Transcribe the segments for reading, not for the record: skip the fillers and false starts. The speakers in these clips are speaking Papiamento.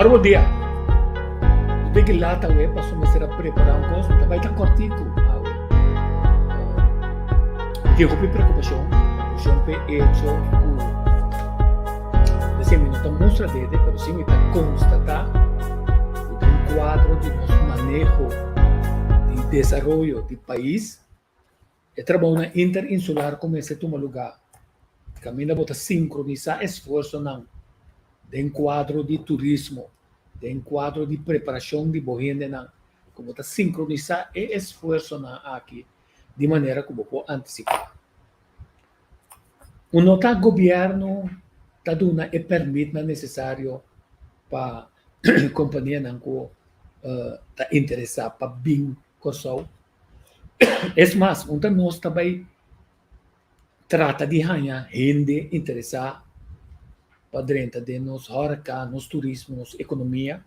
Ora bo dia. Bo tin ki lata awe pasobra mester a prepara un kos, ta bai ta kòrtiku awe. Mi tin hopi preokupashon, preokupashon p'e echo ku esei mi no ta mustra dede pero si mi ta konstatá ku den kuadro di nos maneho di desaroyo di pais E trabounan interinsular ku mester tuma lugá kaminda bo ta sinkronisá esfuersonan den kuadro di turismo, den kuadro di preparashon di bo hendenan, ku bo ta sinkronisá e esfuersonan aki di manera ku bo por antisipá. Un nota gobièrnu ta duna e pèrmitnan nesesario pa kompanianan ku ta interesá pa bin Kòrsou. Es mas, un ta nos ta bai trata di haña hende interesá pa drenta den nos hòreka, nos turismo, nos ekonomia.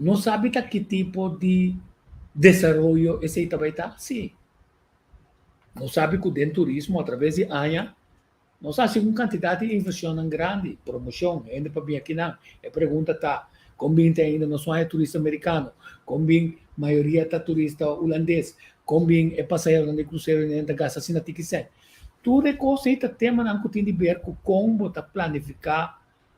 No sabi ta ki tipo di desaroyo esei ta bai ta? Sí. Nos sabi ku den turismo atraves di aña Nos a hasi un kantidat di invershonnan grandi, promoshon, hende pa bin akinan. E pregunta ta, kon bin te ainda nos no haya turista merikano? Kon bin mayoria ta turista hulandes? Kon bin e pasaheronan di krusero ainda ta gasta asina tiki sèn? Tur e kos ei ta temanan ku tin di ber ku kon bo ta planifiká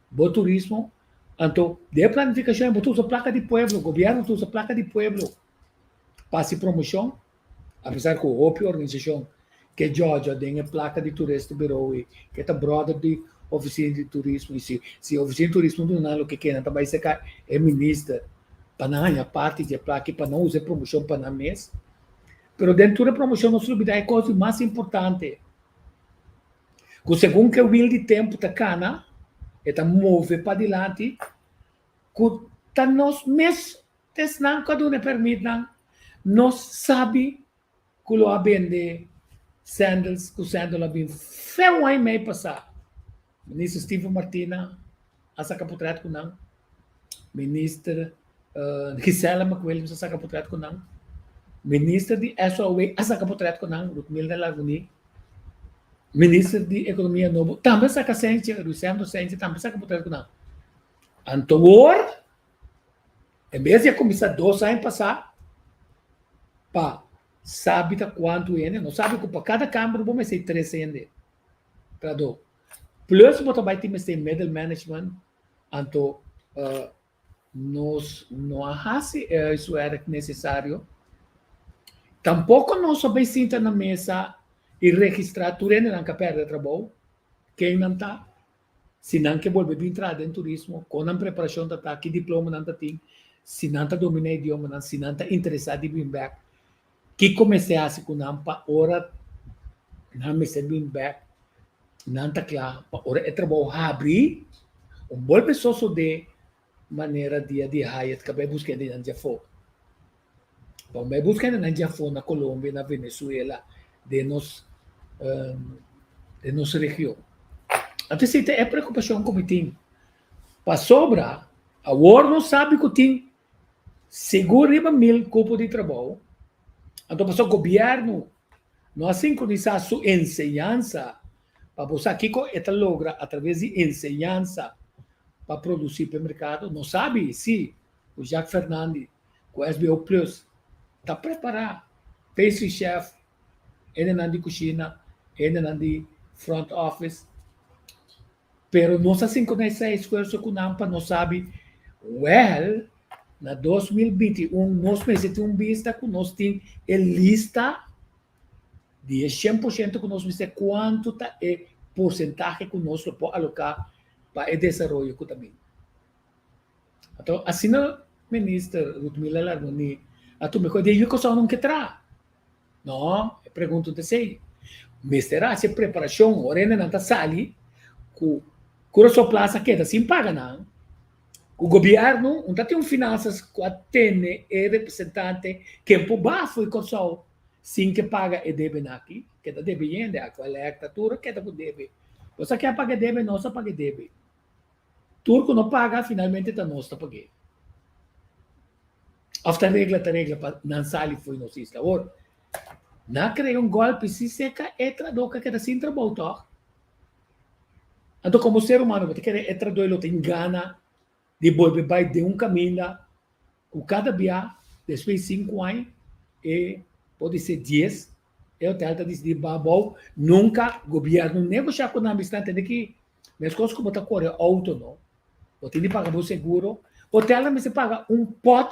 bo turismo. Anto, den e planifikashon ei bo ta usa plaka di pueblo, gobièrnu ta usa plaka di pueblo pa hasi promoshon. Apesar ku hopi organisashon ke djòdjò den e plaka di turista birou i ke ta bròder di ofisina di turismo i si si ofisina di turismo duna nan loke ke nan ta bai seka e minister pa nan haña parti di e plaka i pa nan usa e promoshon pa nan mes. Pero den tur e promoshon nos lubidá e kos di mas importante ku segun ke wil di tempu ta kana e ta move padilanti ku ta nos mes Esnan ku a duna e pèrmitnan no sabi ku lo a bende sandals ku sandal a bin feu aña i mei pasá. Minister Steven Martina a saka potrèt ku nan, Minister Gisela McWilliams a saka potrèt ku nan, Minister di SOAW a saka potrèt ku nan, Ruthmilda Larmonie, Minister di Ekonomia Nobo tambe a saka sensia, Ruisendo Sensia tambe a saka potrèt ku nan. Anto awor En bes di a kuminsá dos aña pasá pa sabi ta kuantu hende, nos sabi ku pa kada kamber bo mester tres hende trahadó. Plus bo ta bai tin mester middle management, anto nos no a hasi e huiswerk nesesario. Tampoko nos a bai sinta na mesa i registrá tur hendenan ku a pèrdè trabou, ken nan ta. Si nan ke bolbe bin traha den turismo, kon nan preparashon ta ta, ki diploma nan ta tin, si nan ta dominá idiomanan, si nan ta interesá di bin bèk, kiko mester hasi ku nan pa ora nan mester bin bèk, nan ta kla pa ora e trabou habri, un bolbe sosodé manera dia di Hyatt ka bai buska hende nan djafó. Pa un bai buska hende nan djafó na Colombia, na Venezuela, den nos den nos region. Anto esei ta e preokupashon ku mi tin. Pasobra awor nos sabi ku tin sigur riba mil kupo di trabou, anto pasobra gobièrnu no a sinkronisá su enseñansa pa bo sa kiko e ta logra atraves di enseñansa pa produsí p'e merkado. No sabi si ku Jacques Fernandi ku SBO Plus ta prepará pastry chef, hendenan di kushina, hendenan di front office, pero nos a sinkronisá e esfuerso ku nan pa nos sabi wèl na 2021 nos mester tin un bista ku nos tin e lista di e 100% ku nos mester kuantu ta e porsentahe ku nos lo por aloká pa e desaroyo ku ta bin. Anto asina Minister Ruthmila Larmonie a tuma e kos, di kosnan no ke traha. No, e pregunta no ta esei. Mester hasi e preparashon ora hendenan ta sali ku Curaçao Plaza keda sin paga nan, ku gobièrnu no ta tin un finansas ku a tene e representante ken por bafo e Kòrsou sin ke paga e debenan aki, keda debe yende, Aqualectra tur a keda ku debe. Nos a ke a paga e debe, nos a paga e debe. Tur ku no paga finalmente ta nos ta pag'é. Òf ta regla ta regla pa nan sali fo'i nos isla. Awor, nan a krea un gòlpi si seka e trahadó ku a keda sin trabou tòg. Anto komo ser humano bo ta kere e trahadó lo tin gana. di bolbe bai den un kaminda ku kada bia despues di sinku aña e pode ser dies e hotel ta disidí ba abou nunka gobièrnu negoshá ku nan bisnan tende ki meskos ku bo ta kore outo no bo tin di paga bo seguro hotelnan mester paga un pòt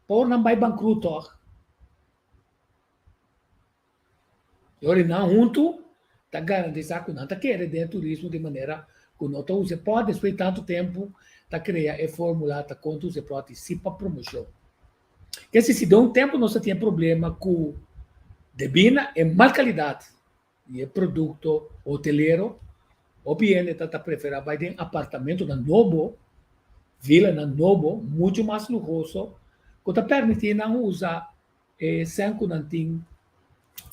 pa ora nan bai bankrut tòg. E ora nan huntu ta garantisá ku nan ta kere den e turismo di manera ku no ta usa e pòt despues di tantu tempu ta krea e fórmula ta konta usa e pòt i si pa promoshon. Kese si den un tempu nos ta tin e problema ku debí na e mal kalidat di e produkto hotelero hopi hende ta ta preferá bai den apartamentonan nobo, vilanan nobo muchu mas luhoso ku ta permití nan usa E sèn ku nan tin,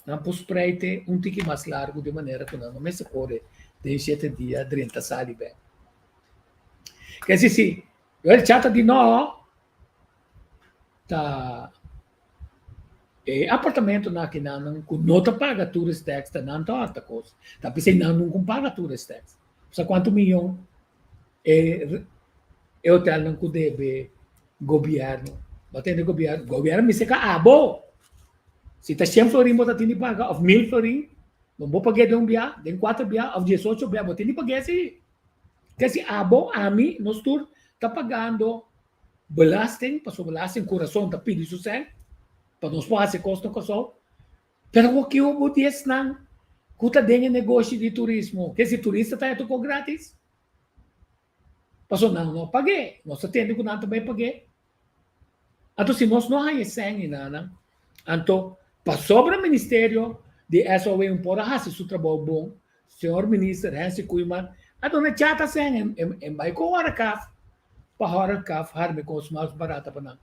nan por spreite un tiki mas largu di manera ku nan no mester kore den shete dia drenta sali bèk. Ke si si, el chata di nò ta e apartamentonan aki nan ku no ta paga tourist tax ta nan ta òrta kos. Ta p'esei nan nunka paga tourist tax. Sa kuantu miyon E e hotelnan ku debe gobièrnu, bo tende gobièrnu, gobièrnu mester ka abo. Si ta shen florin bo ta tin di paga òf mil florin, no bo pag'é den un bia, den kuater bia òf diesocho bia, bo tin di pag'é si. Ke si abo, ami, nos tur ta pagando belasting, pasobra belasting ku rason ta pidi su sèn pa nos por hasi kos na Kòrsou. Pero bo kico bo di esnan cu ta den e negoshi di turismo? Ke si turista ta eto ko gratis? Pasobra nan no pag'é. Nos ta tende cu nan ta bay pag'é. Anto si nos no haña e sèn i nanan, anto pasobra ministerio di SOW un por a haci su trabou bon, señor minister Hensie Koeiman a duna chata sèn en bay cu Horecaf pa Horecaf harmi cos mas barata pa nan.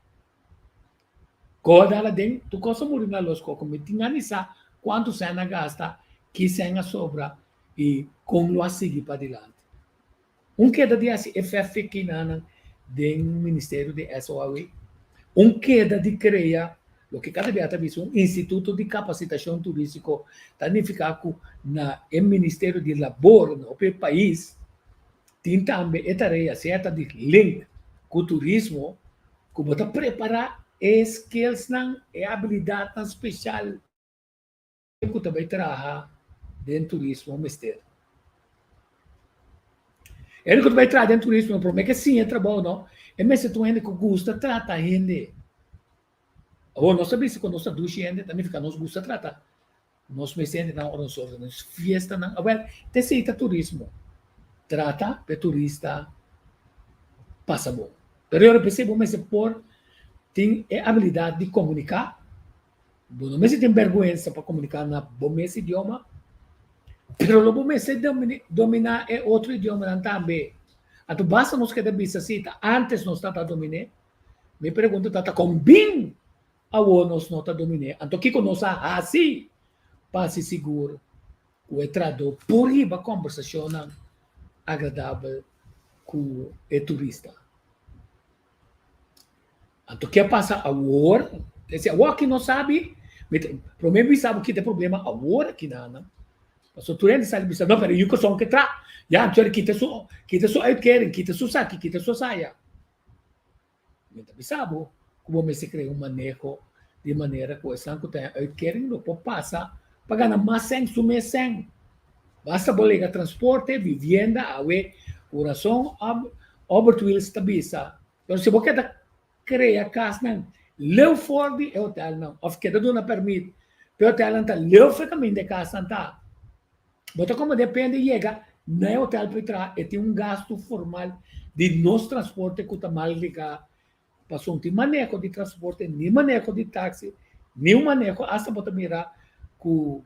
Ko a dal aden, tur kos a muri na los koko. Mi tin a sa kuantu sèn a gasta, ki sèn a sobra i kon lo a sigui padilanti. Un keda di hasi e fèfekinanan den ministerio di SOAW. Un keda di krea loke kada bia ta bisa un instituto di kapasitashon turístiko ta nifiká ku na e ministerio di labor na hopi pais tin tambe e tarea sea ta di link ku turismo Ku bo ta prepará e skillsnan, e abilidatnan spesial ku ta bai traha den turismo mester. Hende ku ta bai traha den turismo promé ke siña e trabou no, e mester ta un hende ku gusta trata hende. Awor nos ta bisa ku nos ta dushi hende ta nifiká nos gusta trata nos mes hendenan ora nos organisa fiestanan. Awel, ta esei ta turismo. Trata pa e turista pasa bon. Pero ora p'esei bo mester por tin e abilidat di komuniká. Bo no mester tin bèrgwensa pa komuniká na bo mes idioma, pero lo bo mester dominá e otro idiomanan tambe. Anto basta nos keda bisa si ta ántes nos tabata dominé. Mi pregunta ta, ta kon bin Awor nos no ta dominé. Anto kiko nos a hasi pa hasi sigur ku e tradó por hiba kòmbersashonnan agradabel ku e turista? Anto ke a pasa awor? Esei awor aki nos sabi, mi ta promé bisa bo kita e problema awor aki nan, pasobra tur hende sali bisa, no pero yu kosòn ke tra, ya anto kita su kita su uitkering, kita su esaki, kita su esaya. Mi ta bisa bo ku bo mester krea un maneho di manera ku esnan ku ta den uitkering lo por pasa pa gana mas sèn su mes sèn. Basta bo lega transporte, vivienda, awe ku rason Albert Wiels ta bisa. Pero si bo keda krea kasnan leu for di e hotelnan òf keda duna pèrmit pa e hotelnan ta leu for e kaminda e kasnan ta, Bo ta como depende yega na e hotel pa e traha, e tin un gasto formal di nos transporte cu ta mal liga pasobra no tin maneho di transporte, ni maneho di taxi, ni un maneho, hasta bo ta mira cu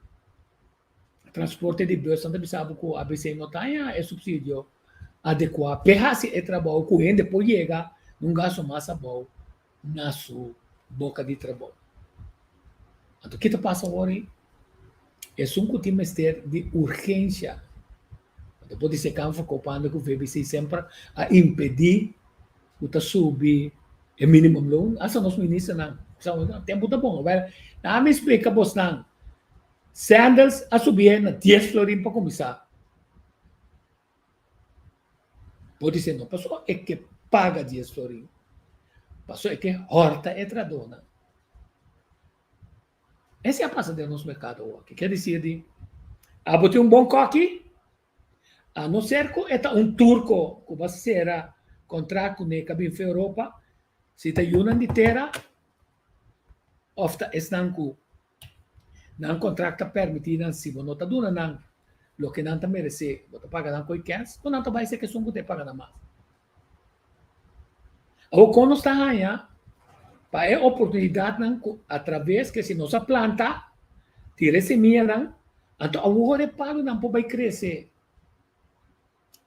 transporte di bus nan ta bisa bo cu ABC no ta haña e subsidio adecua p'e haci e trabou cu hende por yega na un gasto mas abou na su boca di trabou. Anto ki ta pasa awor ei? Esun ku tin mester di urgensia. Anto por di kan verkoophandel ku VBC semper a impedí ku ta subi e minimumloon. Hasta nos ministernan sa tempu ta bon. Wèl, laga mi splika bosnan. Sandals a subié na dies florin pa kuminsá. Por di no pasobra e ke. paga 10 florin. Paso e ke hòrta e trahadónan. Esei a pasa den nos merkado awoki. Ke disir di abo tin un bon kòki, a no ser ku e ta un turko ku bo a sera kontrakt kuné ka bin for Europa, si ta yunan di tera òf ta esnan ku nan kontrakt ta permití nan si bo no ta duna nan loke nan ta meresé, bo ta paga nan koe kèns, ku nan ta bai seka esun ku ta e paga nan mas. Awor kon nos ta haña pa e oportunidatnan ku atraves ke si nos a planta, tira e semianan, anto awor e palunan por bai krese.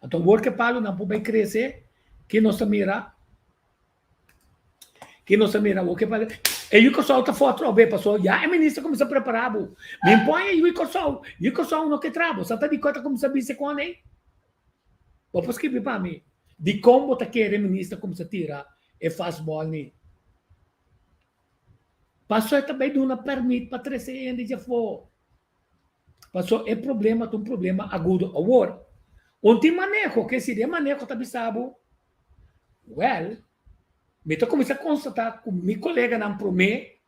Anto awor ku e palunan por bai krese, ke nos ta mira? Ke nos ta mira awor ke palu? E yu Kòrsou ta for atrobe pasobra ya e minister kuminsá prepará bo. Mi pon e yu Kòrsou, yu Kòrsou no ke traha bo. Sa ta dikon e ta kuminsá bisa kon ei? Bo por skirbi pa mi dikon bo ta kere minister kuminsá tira e fastball ni? Paso e ta bai duna permit pa trese hende djafó. Paso e problema ta un problema agudo. Awor, un tin maneho ke si den maneho ta bisa bo, wèl, mi ta kuminsá konstatá ku mi koleganan promé,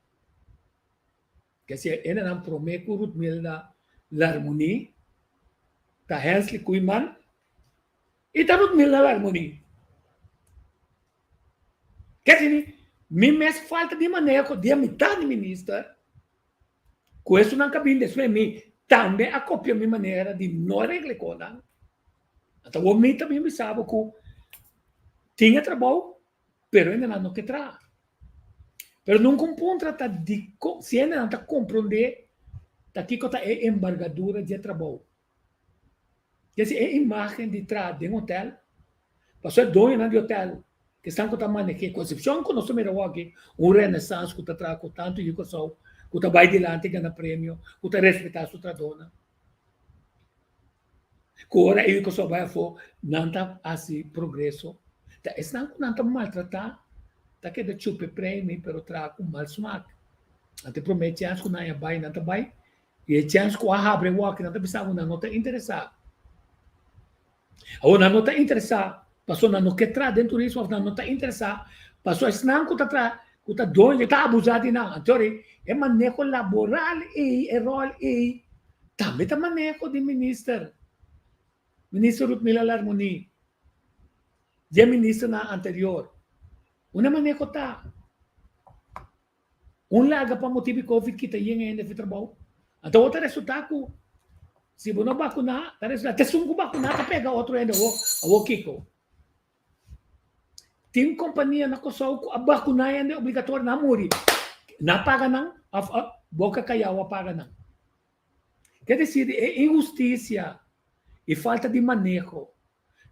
Ke si e hendenan promé ku Ruthmilda Larmonie ta Hensley Koeiman i ta Ruthmilda Larmonie. Ke si mi mes falta di maneho di e mitad di minister ku esunnan ka bin despues mi tambe a kopia mi manera di no regla e konan. Anto awor mi ta bin bisa bo ku tin e trabou Pero hendenan no ke traha. Pero nunka un puntra ta dikon, si hendenan ta komprondé ta kiko ta e embargadura di e trabou. Kesi e imágen di traha den hotel, pasobra e doñonan di hotel ke esnan ku ta maneh'é, ku eksepshon ku nos ta mira awor aki, un renesans ku ta traha ku tantu yu Kòrsou, ku ta bai dilanti gana premio, ku ta respetá su trahadónan. Ku ora e Kòrsou bai afó, nan ta hasi progreso. Ta esnan ku nan ta maltratá ta keda chupa e premi pero traha ku mal smak. Anto e promé chèns ku nan a bai, nan ta bai i e chèns ku a habri e wòki nan ta bisa ku nan no ta interesá. Awor nan no ta interesá pasobra nan no ke traha den turismo òf nan no ta interesá pasobra esnan ku ta traha ku ta doño ta abusá di nan. Anto e maneho laboral ei, e ròl ei Tambe ta maneho di minister, Minister Ruthmila Larmonie, di e ministernan anterior. Unda e maneho ta? Un laga pa motibu di covid kita yen hende fi trabou. Anto awor ta resulta ku si bo no bakuná, ta resulta te esun ku bakuná ta pega otro hende awor, awor kiko? Tin kompania na Kòrsou ku a bakuná hende obligatorio, nan a muri. Nan a paga nan òf boka kayau a paga nan. Ke desir e inhustisia i falta di maneho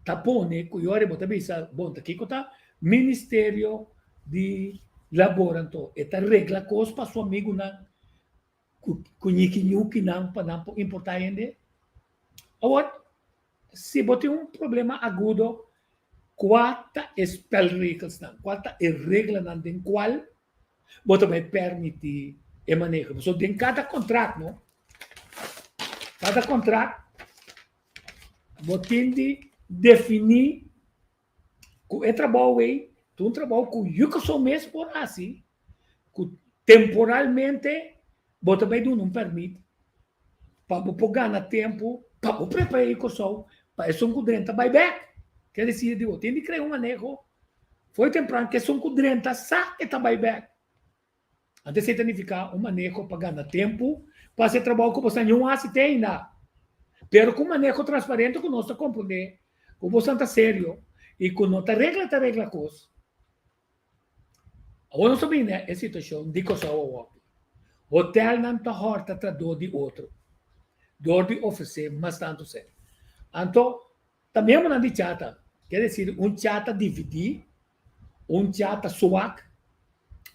ta pone ku yori bo ta bisa bon ta kiko ta ministerio di labor anto e ta regla kos pa su amigunan ku ñiki ñukinan pa nan por importá hende. Awor si bo tin un problema agudo kua ta e spelregelsnan, kua ta e reglanan den kual bo ta bai permití e maneho. Pasobra den kada kontrakt no, kada kontrakt bo tin di definí ku e trabou ei ta un trabou ku Yucason mes por hasi, ku temporalmente bo ta bai duna un pèrmit pa bo por gana tempu pa bo prepará Yucason pa esun ku drenta bai bèk. Ke desir di bo tin di krea un maneho Foi tempran ku esun ku drenta sa e ta bai bèk. Anto esei ta nifiká un maneho pa gana tempu pa hasi e trabou ku boso niun hasi te ainda. Pero ku un maneho transparente ku nos ta komprondé ku boso ta serio i ku no ta regla ta regla kos. Awor nos ta bini e situashon di Kòrsou awor. Hotèlnan ta hòrta tradó di otro dor di ofresé mas tantu sèn. Anto Ta miembronan di chata, ke desir un chata dividí, un chata suak,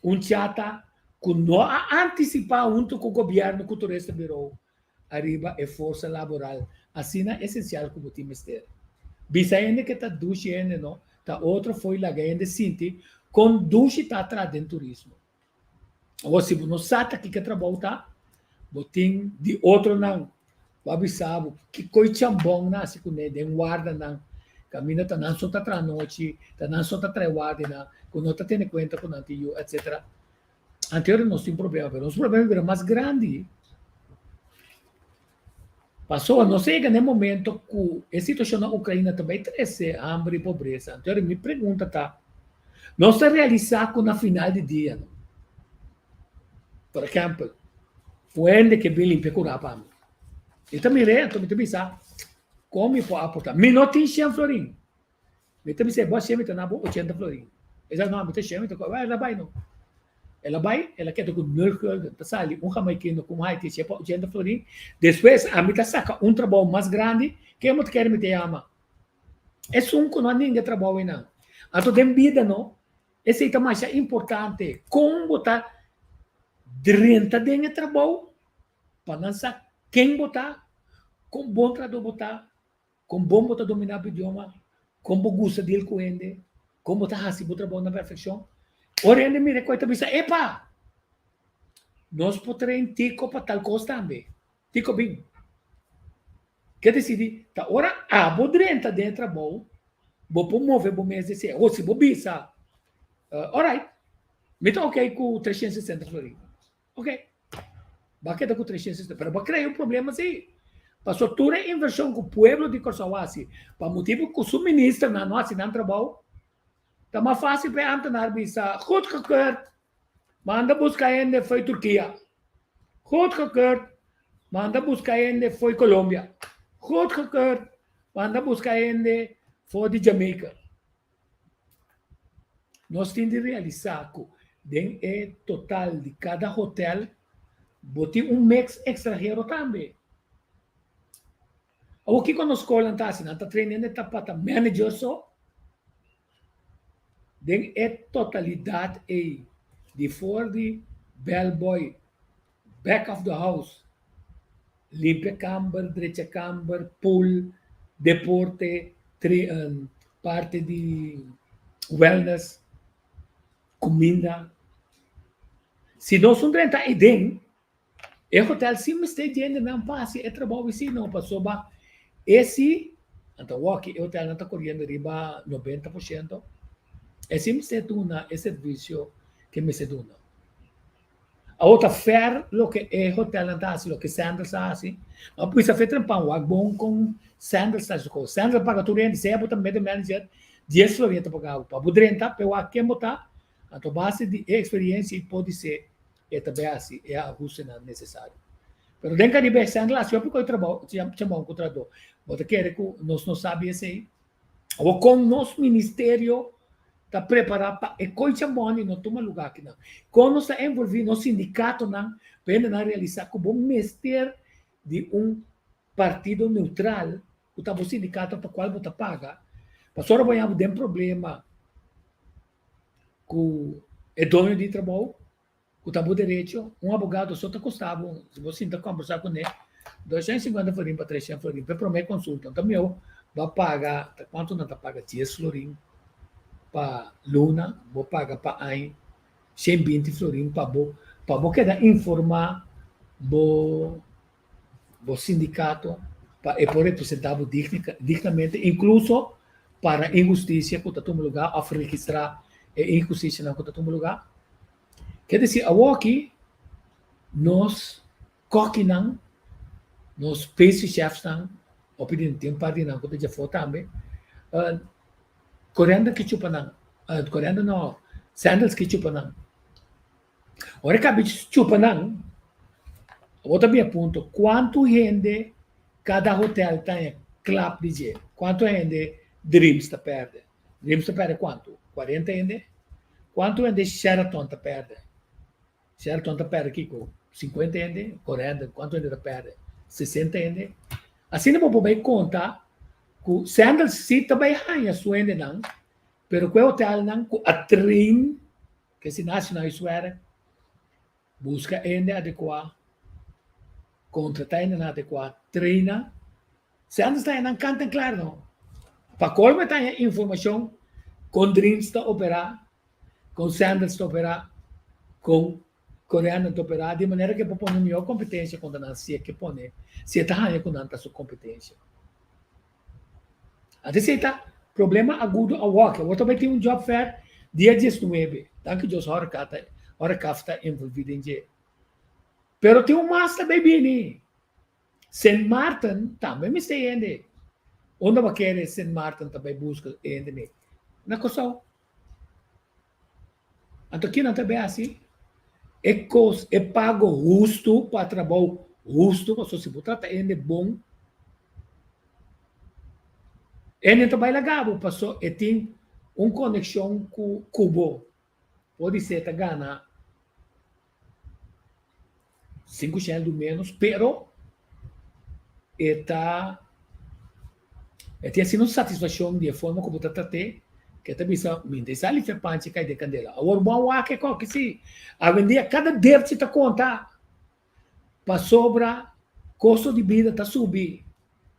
un chata ku no a antisipá huntu ku gobièrnu ku Turista Bureau ariba e forsa laboral asina esensial ku bo tin mester. Bisa hende ke ta dushi hende no, ta otro fo'i laga hende sinti kon dushi ta traha den turismo. Awor si bo no sa ta kiko trabou ta, bo tin di otronan ku a bisa bo kiko e chambon na hasi kuné den wardanan. Kaminda ta nan so ta traha nochi, ta nan so ta trae wardianan, ku no ta tene kuenta ku nan tin yu, etsetera. Anterior nos tin problema, pero nos problema a bira mas grandi. Pasobra nos a yega na e momento ku e situashon na Ukraina ta bai trese hamber i pobresa. Anterior mi pregunta ta, nos ta realisá ku na final di dia, por ehèmpel, un hende ke bin limpia kurá pa mi, e ta mir'é, anto mi ta bisa, Kon mi por aportá? Mi no tin shen florin. Mi ta bis'é, bo a shen mi ta na bo ochenta florin. E sa, no, mi ta shen, mi ta kohe. El a bai no. El a bai, el a keda ku nul gulden. Ta sali un hamaikino ku un haiti shen pa ochenta florin. Despues ami ta saka un trabou mas grandi, ken bo ta kere mi ta yama? Esun ku no a ninga e trabou einan. Anto den bida no, esei ta masha importante, kon bo ta drenta den e trabou pa nan sa ken bo ta, kon bon trahadó bo ta, kon bon bo ta dominá bo idioma, kon bo gusta deal ku hende, kon bo ta hasi bo trabou na perfekshon. Ora hende mira e kos e ta bisa, Epa! Nos por train Tico pa tal kos tambe. Tico bin. Ke disidi, ta ora abo drenta den e trabou, bo por move bo mes di esei. O si bo bisa, Alright, mi ta oké ku 360 florin. Ok, bo a keda ku 360, pero bo a krea un problema si. Pasobra tur e invershon ku pueblo di Kòrsou hasi, pa motibu ku su ministernan no hasi nan trabou, ta mas fásil pa e ámtenar bisa, Goedgekeurd, manda buska hende fo'i Turkia. Goedgekeurd, manda buska hende fo'i Colombia. Goedgekeurd, manda buska hende for di Jamaica. Nos tin di realisá ku den e total di kada hotel bo tin un mix ekstranhero tambe. Awor kiko nos skolnan ta hasi? Nan ta train hende ta pa ta manager so? Den e totalidat ei di for di bellboy, back of the house, limpia kamber, drecha kamber, pool, deporte, parti di wellness, kuminda. Si nos un drenta aden, e hotel si mester djende nan pa hasi e trabou esei no, pasobra esi, anto awoki e hotelnan ta koriendo riba 90%, esi mester duna e servisio ke mester duna. Awor ta fair loke e hotelnan ta hasi, loke Sandals ta hasi. No bisa fe trempan wak bon kon Sandals ta hasi su kos. Sandals ta paga tur hende, sea bo ta middle manager, dies florin e ta paga bo. Pa bo drenta, p'e wak ken bo ta, anto base di e experiencia i podisé e ta bai hasi e ahustenan nesesario. Pero den Caribe Sandals hasi hopi kos trabou, chambon ku trahadó. Bo ta kere ku nos no sabi esei? Awor kon nos ministerio ta prepará pa e koi chambon no tuma lugá akinan? Kon nos ta envolví nos sindikatonan pa hendenan realisá ku bo mester di un partido neutral ku ta bo sindikato pa kual bo ta paga? Pasobra bo yama den problema ku e doño di trabou ku ta bo derecho, un abogado so ta kosta bo, si bo sinta kombersá kuné, 250 florin pa 300 florin pa e promé konsulta. Anto mihó bo a paga, ta kuantu nan ta paga? Dies florin pa luna, bo paga pa aña 120 florin pa bo pa bo keda informá bo bo sindikato pa e por representá bo dignamente, inkluso para inhustisia ku ta tuma lugá òf registrá e inhustisianan ku ta tuma lugá. Ke desi awoki nos kokinan, nos pastry chefsnan, hopi di tin un par di nan ku ta djafó tambe, koriander ke chupa nan, koriander no, sandals ke chupa nan. Ora e kabi chupa nan, bo ta bin a punto kuantu hende kada hotel ta haña klap di dje, kuantu hende Dreams ta pèrdè. Dreams ta pèrdè kuantu? 40 hende? Kuantu hende Sheraton ta pèrdè? Sheraton ta pèrdè kiko? 50 hende? Corendon kuantu hende ta pèrdè? 60 hende? Asina bo por bai konta ku Sandals si ta bai haña su hendenan, pero ku e hotelnan ku a train Ke si naci na Isuere, buska hende adekua, kontrata hendenan adekua, treina. Si antes ta hendenan kant en klar no. Pa kolmo e ta haña informashon kon Dreams ta operá, kon Sandals ta operá, kon Koreanan ta operá, di manera ku e por pone mihó kompetensia kontra nan si e ke pone, si e ta haña ku nan ta su kompetensia. Antes ei ta. Problema agudo awor, awor ta bai tin un job fair dia 19. Danki Dios horeca ta horecaf ta envolvi den dje. Pero tin un mas ta bai bini. Sint Maarten tambe mester hende. Unda bo kere Sint Maarten ta bai buska hende mi? Na Kòrsou. Anto kinan ta bai hasi? E kos, e pago hustu pa trabou hustu, pasobra si bo trata hende bon, hende ta bai laga bo pasobra e tin un konekshon ku ku bo. Podisé ta gana 5 shèldu ménos, pero e ta e tin asina un satisfakshon di e forma ku bo ta trat'é, ku e ta bisa, Mi no ta sali fe panchi kai den kandela. Awor bo a wak e kòki si. Awendia kada derchi ta konta pasobra kosto di bida ta subi,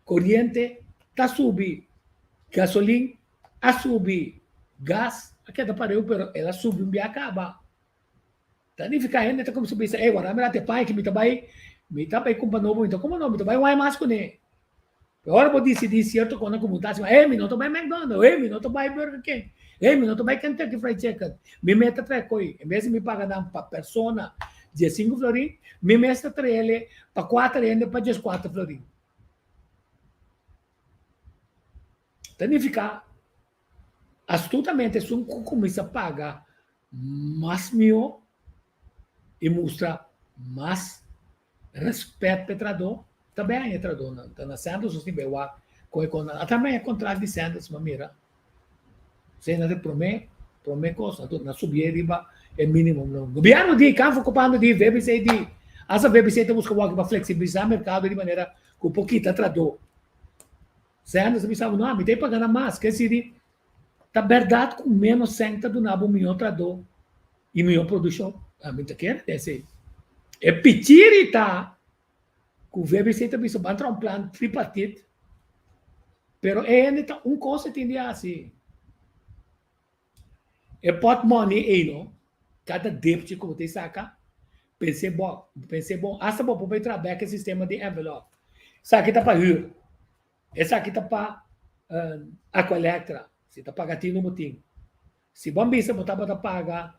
koriente ta subi, gasolin a subi, gas a keda pareu pero el a subi un bia kaba. Ta nifiká hende ta kuminsá bisa, Ey, wara mi rati e paña ki mi ta bai, mi ta bai kumpra nobo, mi ta kumpra nobo, mi ta bai wai mas kuné. Pero ora bo disidí sierto kosnan ku bo ta hasi, Ey, mi no ta bai McDonald's, ey, mi no ta bai Burger King, ey, mi no ta bai Kentucky Fried Chicken, mi mes ta trae koi. En bes di mi paga nan pa persona 15 florin, mi mes ta traele pa kuater hende pa 14 florin. Ta nifiká astutamente esun ku kuminsá paga mas mihó i mustra mas rèspèt pa e trahadó, ta bai haña e trahadónan. Ta na Sanders nos tin bai wak kon e kosnan. Ata mi haña kontrakt di Sanders, mi a mira. Esei na di promé, promé kos. Anto nan subié riba e minimum loon. Gobièrnu di, Kanfu Kopando di, VBC di. Asta VBC ta buska wak pa fleksibilisá merkado di manera ku por kita trahadó. Sanders a bisa bo, no, ami ta e paga nan mas. Ke sidi, ta bèrdat ku ménos sèn ta duna bo mihó trahadó i mihó produkshon? Ami ta kere den esei. E pichiri ta ku VBC ta bisa ban traha un plan tripartit, pero e hende ta un kos e tin di hasi. E pòtmòni ei no, kada depchi ku bo ta saka, pens'é bon, pens'é bon, asta bo por bai traha bèk e sistema di envelòp. Esaki ta pa hür, esaki ta pa Aqualectra, si ta paga tinu bo tin. Si bo a bisa bo tabata paga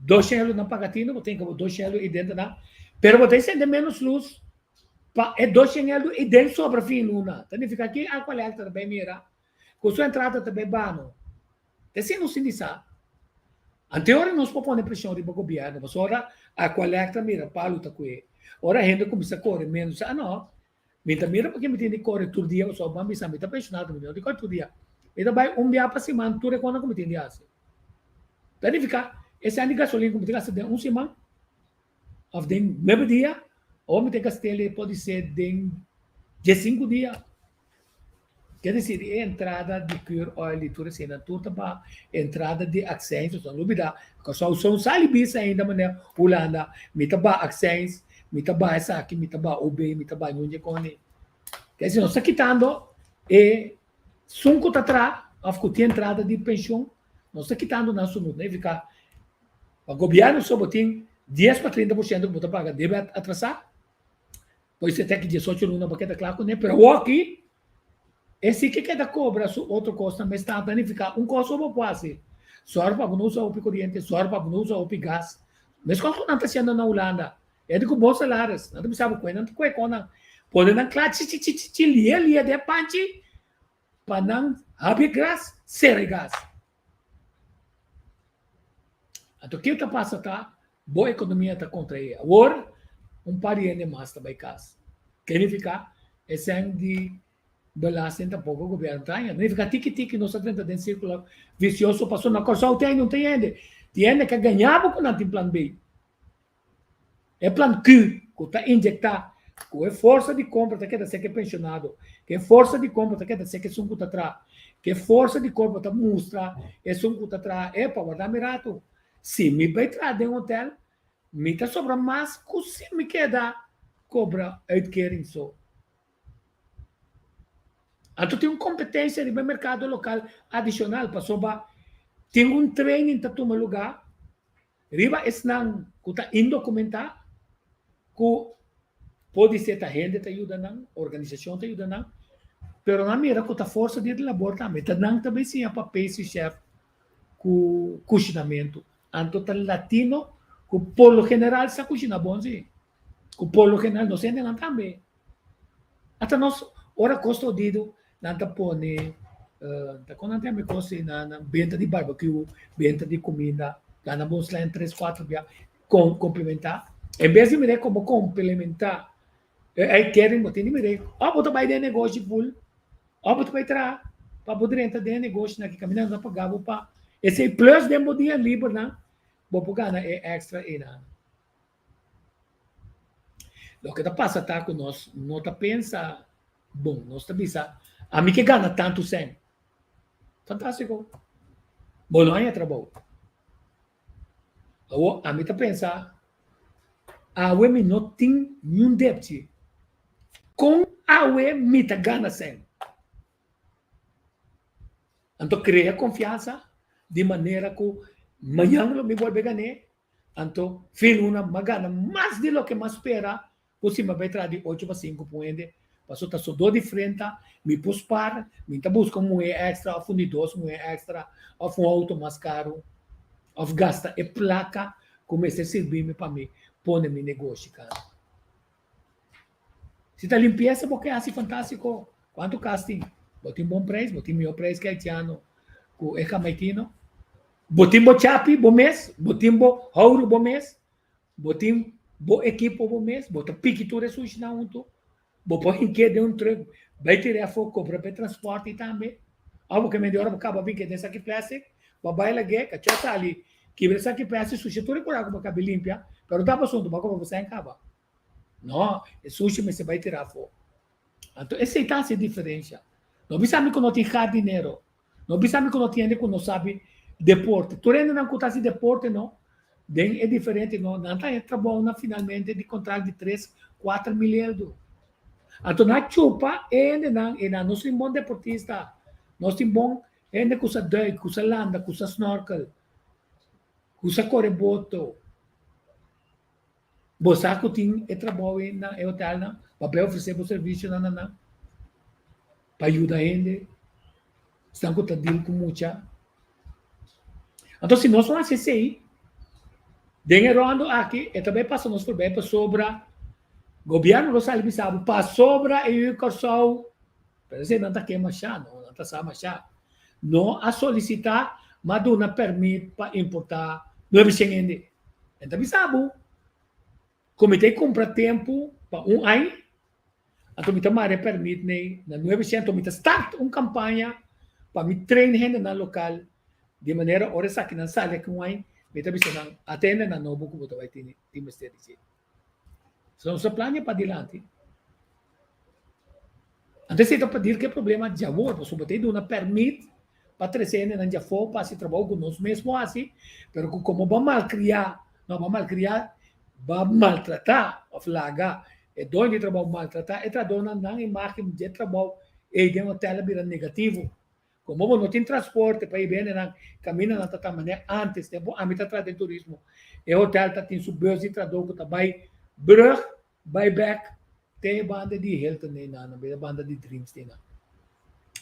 200 nan paga tinu, bo tin ku bo 200 ei denter nan, pero bo ta sende ménos lus pa e 200 ei den sobra fin luna. Ta nifiká ki Aqualectra ta bai mira ku su entrada ta bai bano. Esei nos tin di sa. Anteora nos por pone presion riba gobierno, pasobra ora Aqualectra mira palu ta kue, ora hende kuminsá kore menos, ah no, mi ta mira paske mi tin di kore tur dia, pasobra bo a bisa mi ta pensionado, mi no tin kore tur dia. Mi ta bai un bia pa siman tur e kosnan ku mi tin di hasi. Ta nifiká e sèn di gasolin ku mi tin gasta den un siman òf den nuebe dia, ora mi tin gast'el podisé den 15 dia. Ke desir e entrada di cure oil di tur esei nan tur ta baha, entrada di accijns nos no lubida Kòrsou son sali bisa ainda manera Hulanda mi ta baha accijns, mi ta baha esaki, mi ta baha OB, mi ta baha ñunje koni. Ke desir nos ta kitando e sun ku ta traha òf ku tin entrada di penshun nos ta kitando nan sunut no nifiká pa gobièrnu so bo tin 10 pa 30 por siento ku bo ta paga debe atrasá. Pois te ki 18 luna pa keda kla kuné, pero awoki e si ke keda kobra su otro kosnan mes ta planifiká un kos so bo por hasi. Sòru pa bo no usa hopi koriente, sòru pa bo no usa hopi gas. Meskos ku nan ta hasiendo na Hulanda. E di ku bon salaris, nan ta bisa bo kue nan ta kue kon nan. Pone nan kla chi chi chi chi chi lie lie den panchi pa nan habri e gras, sera e gas. Anto ke ta pasa ta bo ekonomia ta kontraé. Awor un par di hende mas ta bai kas. Ke nifiká e sèn di belasting tampoko gobièrnu ta haña. Nifiká tiki tiki nos ta drenta den sirkulo visioso pasobra na Kòrsou te ainda no tin hende. Tin hende ke gaña bo ku nan tin plan B. E plan Q ku ta injektá ku e forsa di kompra ta keda seke penshonado, ku e forsa di kompra ta keda seke esun ku ta traha, ku e forsa di kompra ta mustra esun ku ta traha, epa, warda mi ratu, si mi bai traha den hotel, mi ta sobra mas ku si mi keda kobra uitkering so. Anto tin un kompetensia riba e merkado lokal adishonal pasobra tin un training ta tuma lugá riba esnan ku ta indokumentá ku podisé ta hende ta yuda nan, organisashon ta yuda nan. Pero nan mira ku ta forsa di labor tambe. Ta nan ta bai siña pa pastry chef ku kushinamentu. Anto ta latino ku por lo general sa kushina bon si. Ku por lo general nos hendenan tambe. Ata nos ora kos ta odido nan ta pone ta kon nan ta yama e kos ei na benta di barbecue, benta di kuminda, gana bon sla en tres kuater bia kon komplementá. En bes di mira komo komplementá e catering bo tin di mira òf bo ta bai den negoshi ful òf bo ta bai traha pa bo drenta den e negoshinan ki kaminda nan ta paga bo pa esei plus den bo dia libernan bo por gana e extra einan. Loke ta pasa ta ku nos no ta pensa bon. Nos ta bisa, ami ke gana tantu sèn. Fantástiko. Bo no haña trabou. Awor ami ta pensa, awe mi no tin niun depchi. Kon awe mi ta gana sèn? Anto krea konfiansa di manera ku mañan lo mi bolbe gan'é. Anto fin luna m'a gana mas di loke m'a spera ku si m'a bai traha di ocho pa sinku pun hende, paso ta sodó di frenta, mi por spar, mi ta buska un muhé èkstra òf un di dos muhé èkstra òf un outo mas karu òf gasta e plaka ku mester sirbi mi pa mi pone mi negoshi kaba. Si ta limpiesa bo ke hasi fantástiko, kuantu kas tin? Bo tin bon preis, bo tin mihó preis ke haitiano ku e hamaikino. Bo tin bo chapi bo mes, bo tin bo houru bo mes, bo tin bo ekipo bo mes, bo ta piki tur e sushinan huntu, bo por hink'é den un trùk, bai tir'é afó, kobra pa e transpòrte tambe. Òf bo ke mende ora bo kaba bink'é den saki plèstik, bo a bai lag'é, kachó sali, kibra e saki plèstik, susha tur e kuraku bo kabi limpia, pero ta asuntu, bo a kobra bo sèn kaba. No, e sushi mester bai tira afó. Anto esei ta hasi e diferensha. No bisa mi ku no tin hardinero. No bisa mi ku no tin hende ku no sabi deporte. Tur hendenan ku ta hasi deporte no, den e diferente no, nan ta haña trabounan finalmente di kontrakt di tres, kuater mil eldo. Anto nan a chupa e hendenan ei nan. Nos tin bon deportista, nos tin bon hende ku sa duik, ku sa landa, ku sa snorkel, ku sa kore boto. Bo sa ku tin e trabou ei na e hotelnan pa bai ofresé bo servisionan na nan pa yuda hende esnan ku ta deal ku mucha. Anto si nos no hasi esei den e rondo aki e ta bai pasa nos forbei pasobra gobièrnu lo sali bisa bo pasobra e yu di Kòrsou pero esei nan ta ke mashá no nan ta sa mashá no a solisitá ma duna pèrmit pa importá nuebe shen hende. E ta bisa bo ku mi ta e kumpra tempu pa un aña, anto mi ta mara e pèrmit nei na nuebe shen, anto mi ta start un kampaña pa mi train hendenan lokal di manera ora esakinan sali aki un aña mi ta bisa nan ata hendenan nobo ku bo ta bai tene tin mester di dje. So nos ta plania padilanti. Anto esei ta pa dir ku e problema djawor pasobra bo ta duna pèrmit pa trese hendenan djafó pa hasi trabou ku nos mes por hasi, pero ku komo bo a malkriá, no bo a malkriá, bo a maltratá òf laga e doño di trabou maltratá e trahadónan, nan imágen dje trabou ei den hotèl a bira negativo. Komo bo no tin transporte pa hiba hendenan kaminda nan ta ta manera ántes, tempu ami ta traha den turismo, e hotèl ta tin su bùs di trahadó ku ta bai brùg Bai bek te e banda di Hilton einan, e banda di Dreams einan.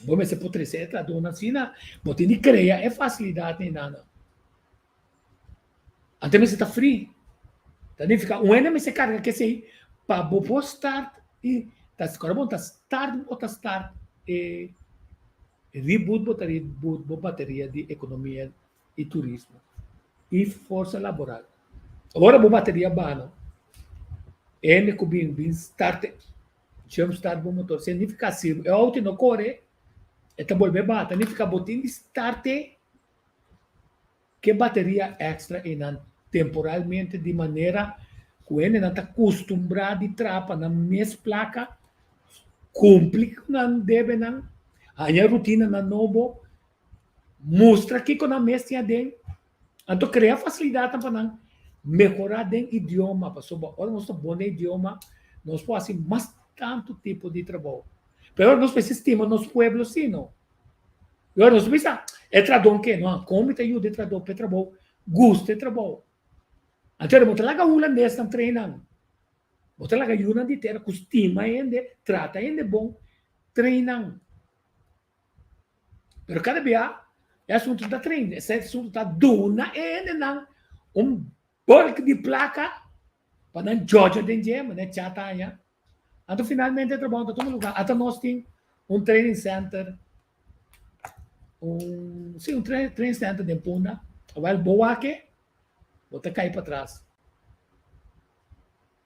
Bo mester por trese e trahadónan asina, bo tin di krea e fasilidat einan. Anto mester ta free. Ta nifiká un hende mester karga kesei pa bo por start i ta kòrda bon ta start bo ta start e reboot bo ta reboot bo bateria di ekonomia i turismo i forsa laboral. Ora bo bateria bano, hende ku bin bin start jump start bo motor significa si e auto no kore e ta bolbe bata nifica bo tin di start e ke bateria extra einan temporalmente di manera ku hendenan ta kustumbra di traha pa nan mes plaka kumpli ku nan debenan haña rutinanan nobo Mustra kiko nan mes tin aden, anto krea fasilidatnan pa nan mehorá den idioma, pasobra ora nos ta bon den idioma nos por hasi mas tantu tipo di trabou. Pero ora nos mester stima nos pueblo si no. I ora nos bisa e trahadó ke no, kon mi ta yuda e trahadó pa e trabou gusta e trabou. Anto ora bo ta laga hulandesnan train nan, bo ta laga yunan di tera ku stima hende, trata hende bon, train nan. Pero kada bia e asuntu ta train, e asuntu ta duna e hendenan un bulk di plaka pa nan djodjo den dje, manera chata aña. Anto finalmente e trabou ta tuma lugar. Ata nos tin un training center, un, sí, un training center den Punda. Awel bo wak bo ta kai patras.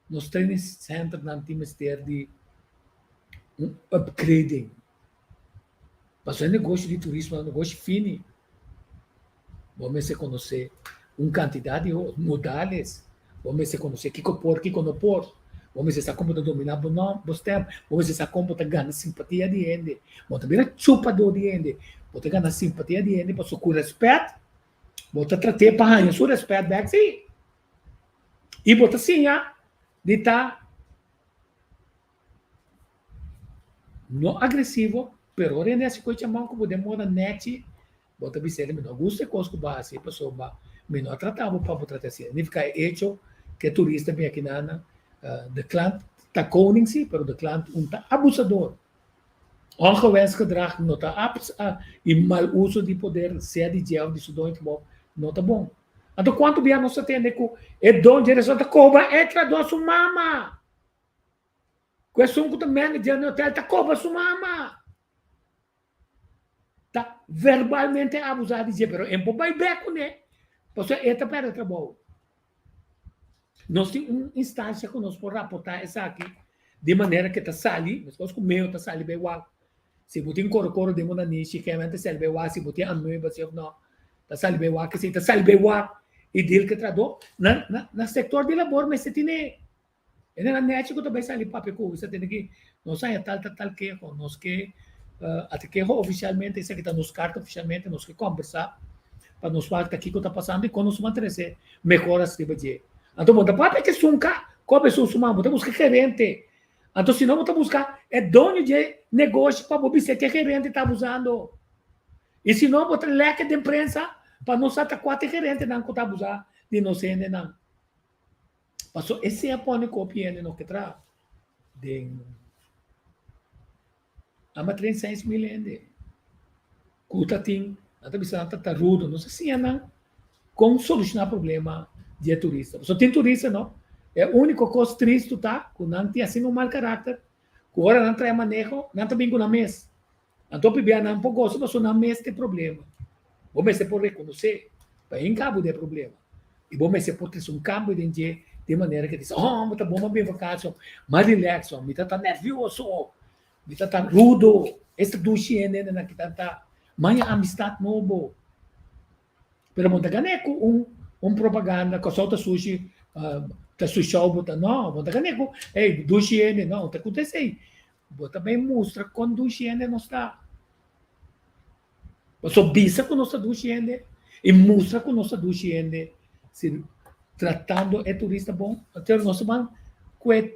Nos training centernan tin mester di un upgrading. Pasobra e negoshi di turismo ta un negoshi fini. Bo mester konosé un kantidat di modales. Bo mester konosé kiko por, kiko no por. Bo mester sa kon bo ta dominá bo nòm, bo stèm. Bo mester sa kon bo ta gana simpatia di hende. Bo ta bira chupadó di hende. Bo ta gana simpatia di hende pasobra ku rèspèt bo ta trat'é pa haña su rèspèt bèk, sí. I bo ta siña di ta no agresivo, pero ora hende hasi koe chamon ku bo den moda nèchi, bo ta bisa mi no gusta e kos ku bo a hasi pasobra mi no a trata bo pa bo trata asina. Nifiká e echo ku e turista bin aki nan, de klant ta koning si, pero de klant un ta abusador. Ongewenst gedrag no ta i mal uso di poder, sea di dje òf di su doño di trabou, no ta bon. Anto kuantu bia nos ta tende ku e don dje restaurant ta kobra extra dor su mama? Ku esun ku ta manager na hotel ta kobra su mama? Ta verbalmente abusá di dje, pero e por bai bek kuné, pasobra e ta pèrdè trabou. Nos tin un instancia ku nos por raportá esaki di manera ku ta sali, meskos ku meo ta sali bai wak. Si bo tin korokoro den bo nanishi, kèmen ta sali bai wak, si bo tin amoeba si òf nò, ta sali bai wak, esei ta sali bai wak i deal ku e trahadó. Na na na sektor di labor mester tene e nan nèchi ku ta bai sali papia ku bo, sa tene ki nos haña tal tal tal keho, nos ke ata keho ofisialmente, esaki ta nos karta ofisialmente, nos ke kòmbersá pa nos wak ta kiko ta pasando i kon nos por trese mehoras riba dje. Anto bo ta papia ku esun ka kobe esun su man, bo ta buska gerente. Anto si no bo ta buska e doño dje negoshi pa bo bisa ke gerente ta abusando. I si no bo ta lèkè den prensa pa nos sa ta kua ta e gerentenan ku ta abusá di nos hendenan. Paso esei a pone ku hopi hende no ke traha den Ama 36,000 hende ku ta tin, nan ta bisa nan ta tarudo, nos a siña nan kon solushoná problema di e turista. Pasobra tin turista no, e úniko kos tristu ta ku nan tin asina un mal karakter ku ora nan trae maneho nan ta bin ku nan mes. Anto pibia nan por gosa pasobra nan mes ta e problema. Bo mester por rekonosé pa hinka bo den e problema i bo mester por trese un kambio den dje di manera ke ta bisa, oh, bo ta bon pa bin vakansi, mas relax, mi ta ta nervioso, mi ta ta rudo, esta dushi hende nan ki ta ta maña amistat nobo. Pero bo ta gane ku un un propaganda Kòrsou ta sushi ta sushou bo ta no bo ta gane ku ey dushi hende no ta ku esei bo ta bay mustra kon dushi hende nos ta pasobra bisa ku nos ta dushi hende i mustra ku nos ta dushi hende si tratando e turista bon anto nos ta ban ku e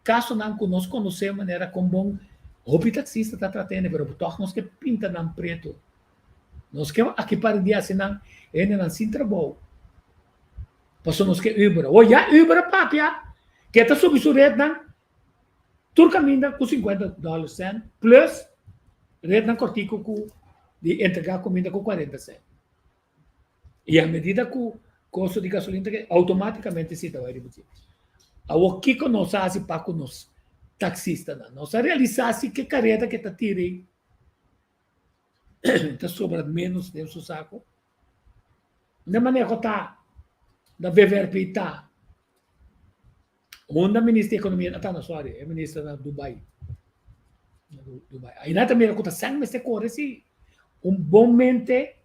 Kasonan ku nos konosé manera kon bon hopi taksista ta trata hende pero tòg nos ke pinta nan pretu. Nos ke aki par di hasi nan hendenan sin trabou pasobra nos ke Uber. Awor ya Uber a papia ke ta subi su retnan tur kaminda ku sinkuenta dòler sènt plus retnan kòrtiku ku di entregá kuminda ku kuarenta sènt. I a medida ku kosto di gasolina ta kai, outomátikamente si ta bai riba dje. Awor kiko nos a hasi pa ku nos taksistanan? Nos a realisá si ke kareda ke ta tira ei ta sobra ménos den su sako. Unda maneho ta? Unda VVRP ta? Unda minister di ekonomia ta? No, sorry, e minister na Dubai. Na Dubai. Aina ta mira ku ta sèn mester kore si. Un bon mente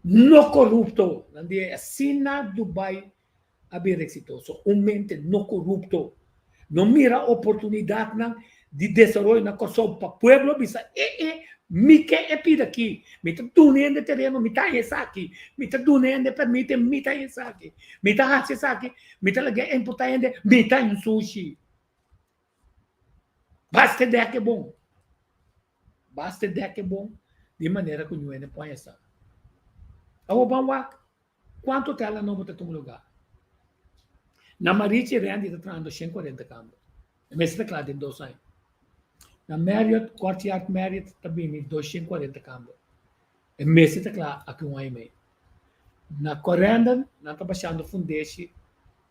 no korupto. Nan di asina Dubai a bira eksitoso. Un mente no korupto. No mira oportunidatnan di desaroyo na Kòrsou pa pueblo bisa e e mi ke e pida aki, mi ta duna hende tereno, mi ta haña esaki, mi ta duna hende permit, mi ta haña esaki, mi ta hasi esaki, mi ta laga importá hende, mi ta haña un sushi. Basta e dèk e bon. Basta e dèk e bon di manera ku ñu hende por haña sa. Awor ban wak kuantu hotelnan nobo ta tuma lugá. Na Marichi Randy ta trahando 140 kamber. E mester ta kla den dos aña. Na Marriott, Courtyard Marriott ta bini 240 kamber. E mester ta kla aki un aña i mei. Na Corendon nan ta bashando fundeshi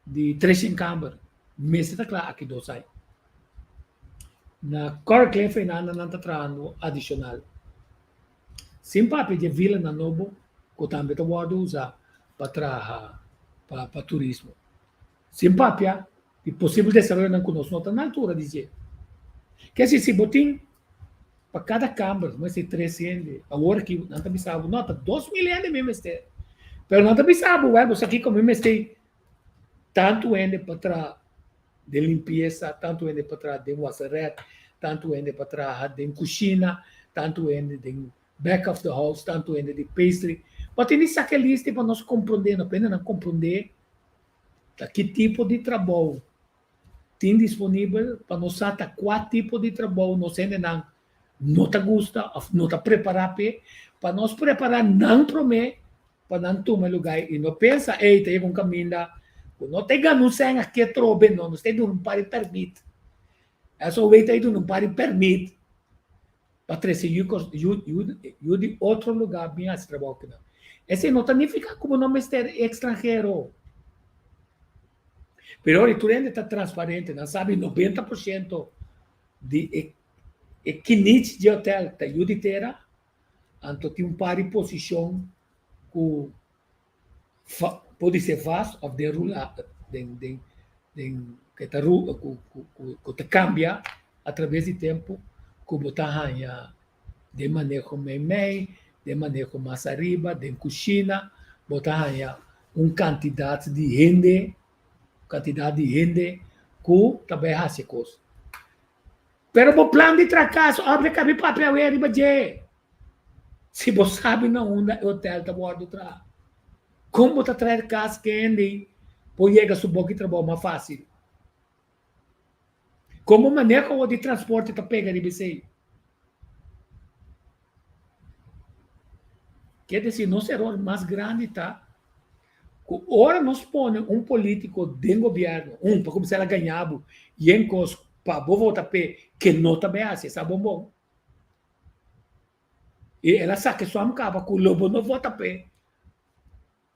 di 300 kamber. Mester ta kla aki dos aña. Na Corcliff einan nan ta trahando adishonal. Sin papia di e vilanan nobo ku tambe ta wòrdu usá pa traha pa turismo. Sin papia di posibel desaroyonan ku nos no ta na altura di dje. Ke si si bo tin pa kada kamber mester tres hende, awor aki nan ta bisa bo no ta 2000 hende mi mester, pero nan ta bisa bo wèl bo sa kiko mi mester tantu hende pa traha den limpiesa, tantu hende pa traha den waseret, tantu hende pa traha den kushina, tantu hende den back of the house, tantu hende di pastry. Bo tin di saka e lista pa nos komprondé, no pende nan komprondé ta ki tipo di trabou tin disponibel pa nos sa ta kua tipo di trabou nos hendenan no ta gusta òf no ta prepará p'e, pa nos prepará nan promé pa nan tuma e lugá i no pensa, ey, ta yega un kaminda ku no ta e gana un sèn aki atrobe, no, nos ta e duna un par di pèrmit. SOW ta e duna un par di pèrmit pa trese yu yu di otro lugá bin hasi trabou akinan. Esei no ta nifiká ku bo no mester ekstranhero. Pero ora tur hende ta transparente, nan sabi 90% di e e kinich di hotel ta yu di tera, anto tin un par di posishon ku podi ser vast òf den rula den den den ke ta ku ku ta kambia atraves di tempu ku bo ta haña den maneho meimei, den maneho mas ariba, den kushina, bo ta haña un kantidat di hende, kantidat di hende ku ta bai hasi e kos. Pero bo plan di traha kas òf di kabi papia awe riba dje. Si bo sabi na unda e hotel ta wòrdu traha, kon bo ta traha e kas kende por yega su boki trabou mas fásil? Kon bo maneho di transporte ta pega riba esei? Ke desi nos eror mas grandi ta ku ora nos pone un polítiko den gobièrnu, un pa kuminsá el a gaña bo yen kos pa bo vota p'e ke no ta bai hasi esa bon bon. I el a saka e suam kaba ku lo bo no vota p'e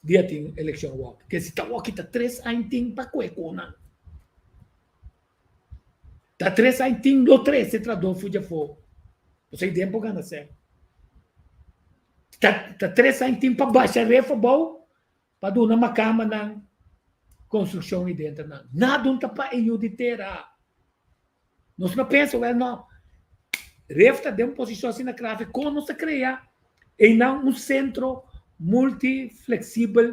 dia tin elekshon wòk. Ke si ta wòk ta tres aña tin pa kue ku nan. Ta tres aña tin lo trese trahadó for dje afó. Pasobra den por gana sèn. Ta ta tres aña tin pa basha ref abou pa duna makamanan konstrukshon i denter nan. Nada un ta pa e yu di tera. Nos no pensa, wèl no, ref ta den un posishon asina grave, kon nos ta krea einan un sentro multifleksibel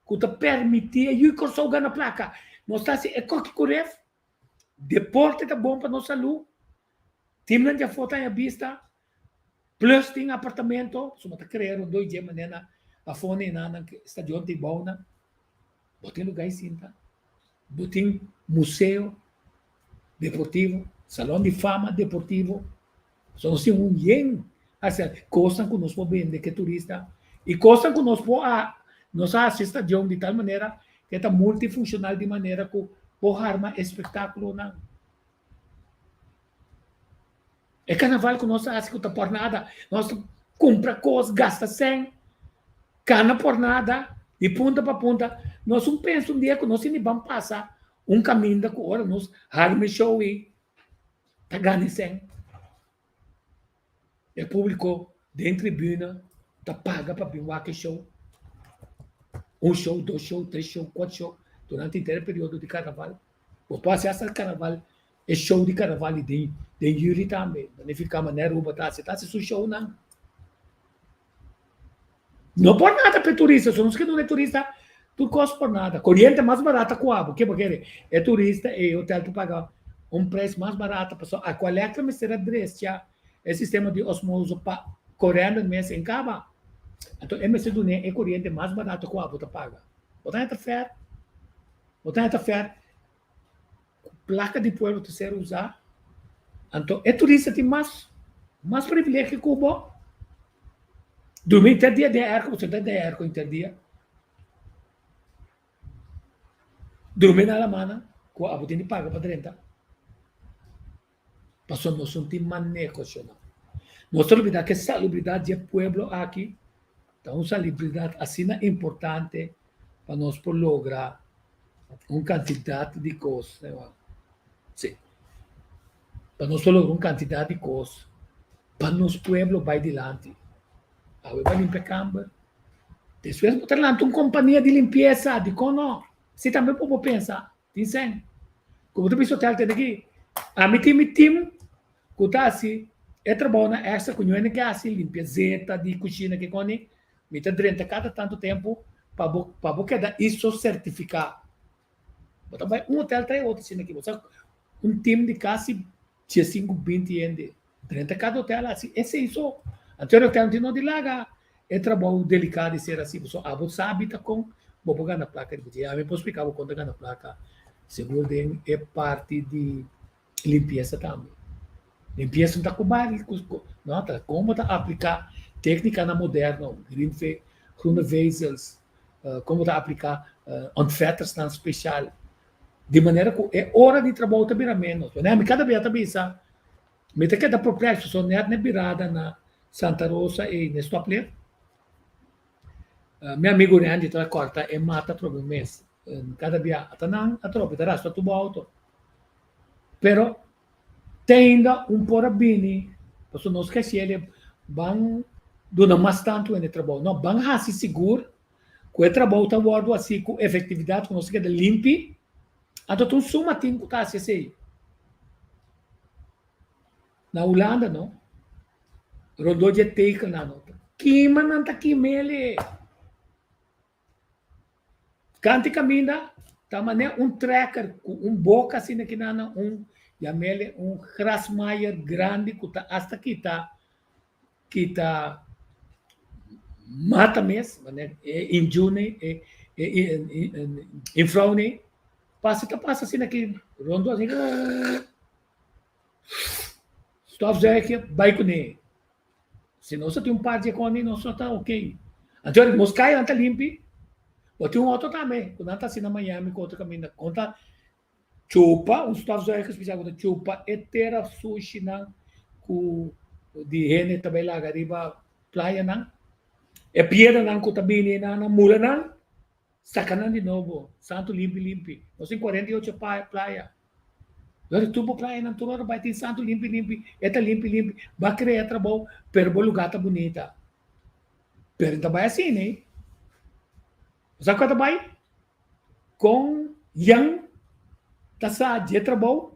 ku ta permití e yu di Kòrsou gana plaka? Nos ta hasi e koki ku ref, deporte ta bon pa nos salú, timnan di afó ta haña bista, plus tin apartamento, pasobra ta krea rondó i dje manera na afó na nan stadion ta bou nan. Bo tin lugá i sinta, bo tin museo deportivo, salon di fama deportivo. So nos tin un yen hacia kosnan ku nos por bende ke turista i kosnan ku nos por a nos a hasi stadion di tal manera ke ta multifunshonal di manera ku por harma espektakulonan. E karnaval ku nos a hasi ku ta por nada, nos ta kumpra kos, gasta sèn, kana por nada, di punta pa punta. Nos un pensa un dia ku nos tin di ban pasa un kaminda ku ora nos harma e show ei ta gana e sèn. E públiko den tribuna ta paga pa bin wak e show. Un show, dos show, tres show, kuater show durante henter e periodo di karnaval. Bo por hasi hasta karnaval E show di carnaval di den juli tambe, bo nifica manera Aruba ta haci, ta haci su shownan. No por nada pa e turista, so nos ke duna e turista tur cos por nada. Coriente mas barata cu abo, ke bo kere? E turista, e hotel ta paga un prijs mas barata pasobra Aqualectra mester a drecha e sistema di osmoso pa corende mes en caba. Anto e mester duna e coriente mas barato cu abo ta paga. Bo ta heta fair? Bo ta heta fair? Ku plaka di pueblo ta ser usá, anto e turista tin mas mas privilegio ku bo. Durmi henter dia den airco, bo ta den airco henter dia. Durmi na alamana ku abo tin di paga pa drenta. Pasobra nos no tin maneho shonal. Nos ta olbida ku e salubridat di e pueblo aki ta un salubridat asina importante pa nos por logra un kantidat di kos. Sí. Pa nos por logra un kantidat di kos pa nos pueblo bai dilanti. Awe bai limpia kamber. Despues bo ta lanta un kompania di limpiesa, dikon no? Si tambe bo por pensa. Tin sèn. Ku bo ta bisa hotel tene aki. Ami tin mi team ku ta hasi e trabounan extra ku ñoene ke hasi, limpia zeta di kushina ke koni. Mi ta drenta kada tantu tempu pa bo pa bo keda iso sertifiká. Bo ta bai un hotel trae otro asina aki. Bo sa un team di kasi diesinku binti hende drenta kada hotel hasi esei so. Anto e hotel no tin no di laga e trabou delikado di ser asi pasobra abo sabi ta kon bo por gana plaka riba dje. Ami por splika bo kon ta gana plaka sigur den e parti di limpiesa tambe. Limpiesa no ta ku bari no ta kon bo ta aplika teknikanan moderno, green groene vezels, kon bo ta aplika ontvettersnan speshal di manera ku e ora di trabou ta bira ménos. Ami kada bia ta bisa Mi ta keda perplexo so net na birada na Santa Rosa ei na stoplicht. Mi amigo Randy ta corta e mata atrobe mes. Cada bia ata nan atrobe ta raspa tur bo auto. Pero te ainda un por a bini pasobra nos kashele ban duna mas tantu hende trabou. No, ban hasi sigur ku e trabou ta wordo hasi ku efectividad ku nos ta keda limpi. Anto ta un suma tin ku ta hasi esei. Na Hulanda no. Rondó dje tekelnan no. Kima nan ta kim'el. Kanti kaminda ta manera un trekker ku un boka asina kinan un yam'el un grasmaaier grandi ku ta asta kita kita mata mes, manera e indjune, e infraune, pasa ta pasa asina aki rondo asina, stofzuiger bai kuné. Si nos a tin un par dje kòni nos no ta ok. Anto nos kayanan ta limpi, bo tin un oto tambe ku nan ta hasi na Miami ku otro kaminda, kon ta Chupa, un stofzuiger spesial ku ta chupa e tera sushinan ku di hende ta bai laga riba playanan. E piedranan ku ta bini nan nan mula nan, saka nan di nobo, santu limpi limpi. Nos tin 48 playa. Lor tur bo playanan tur ora bai tin santu limpi limpi, e ta limpi limpi. Bo a krea trabou, pero bo lugar ta bunita. Pero no ta bai asina, eh. Bo sa ku ta bai? Kon Jan ta sa dje trabou?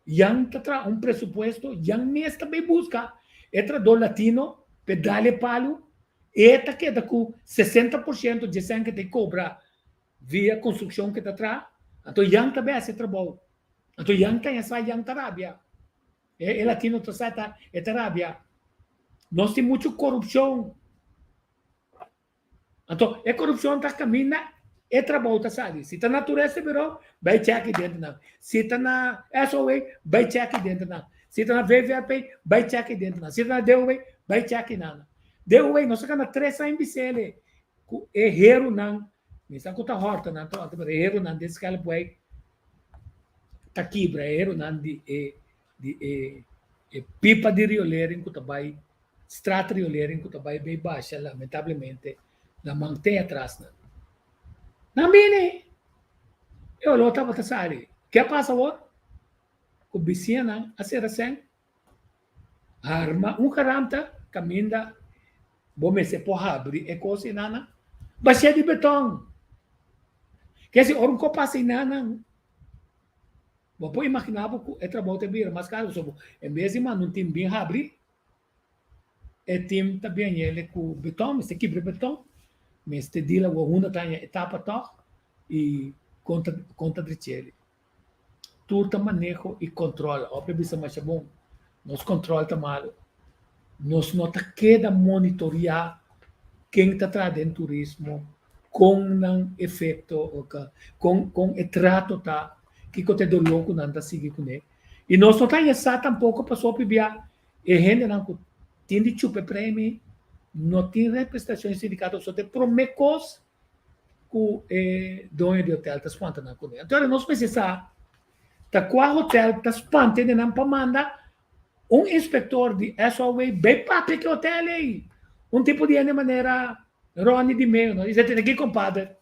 Jan ta traha un presupuesto, Jan mes ta bay buska e trahador latino p'e dal e palu, e ta keda ku 60% dje sèn ke ta e kobra via konstrukshon ke ta traha, anto Jan ta bay hasi e trabou. Anto Jan ta sa, Jan ta rabia. E latino ta sa, e ta rabia. Nos tin muchu korupshon. Anto e korupshon ta kaminda e trabou ta sali. Si ta na Toeristen Bureau, bai chèk denter nan. Si ta na SOA, bai chèk denter nan. Si ta na VVRP, bai chèk denter nan. Si ta na DOW, bai chèk nan. DOW, nos a gana tres aña bisele ku e herunan, mi sa ku ta hòrta nan ta hòrta, pero e herunan den Schelpwijk ta kibra, e herunan di e di e e pipa di riolering ku ta bai straat riolering ku ta bai bei basha lamentablemente nan man te atras nan. Nan bini! E olor tabata sali. Ke a pasa awor? Ku bisiñanan a sera sèn, harma un garanta kaminda bo mester por habri e kos enanan bashé di beton. Ke si ora un kos pasa enanan, Bo por imaginá bo ku e trabou ta bira mas karu pasobra en bes di manda un tim bin habri, e tim ta bin yele ku beton, mester kibra beton, mester dil awor hunda ta haña e tapa tòg i kon ta kon ta drech'el. Tur ta maneho i kòntròl. Hopi a bisa masha bon, nos kòntròl ta malu. Nos no ta keda monitoriá ken ta traha den turismo, kon nan efekto, kon kon e trato ta, kiko ta e doló ku nan ta sigui kuné. I nos no ta haña sa tampoko pasobra hopi bia e hendenan ku tin di chupa e premi no tin representashon di sindikato pasobra ta e promé kos ku e doño di hotel ta spanta nan kuné. Anto nos mester sa ta kua hotel ta spanta hendenan pa manda. Un inspektor di SOW bai papia ku e hotel ei. Un tipo di hende manera Ronnie di Meo no dice tene aki compadre.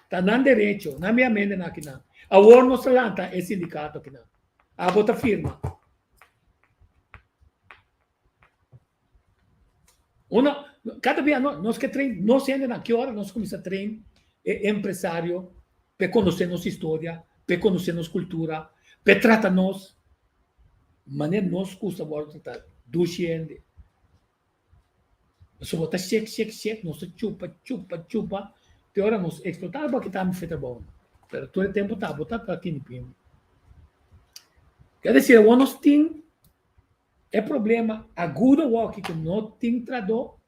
Ta nan derecho, nan mi amende nan akinan. Awor nos ta lanta e sindicato akinan. Abo ta firma. Uno, kada bia no, nos ke train nos hendenan, ki ora nos kuminsá train e empresario p'e konosé nos historia, p'e konosé nos kultura, p'e trata nos manera nos gusta wòrdu tratá, dushi hende. Pasobra bo ta shek, shek, shek, nos ta chupa, chupa, chupa, te ora nos eksplotá, bo a kita mi fe trabou. Pero tur e tempu ta bo ta ta kini pini. Ker desir awor nos tin E problema agudo awor ku no tin tradó,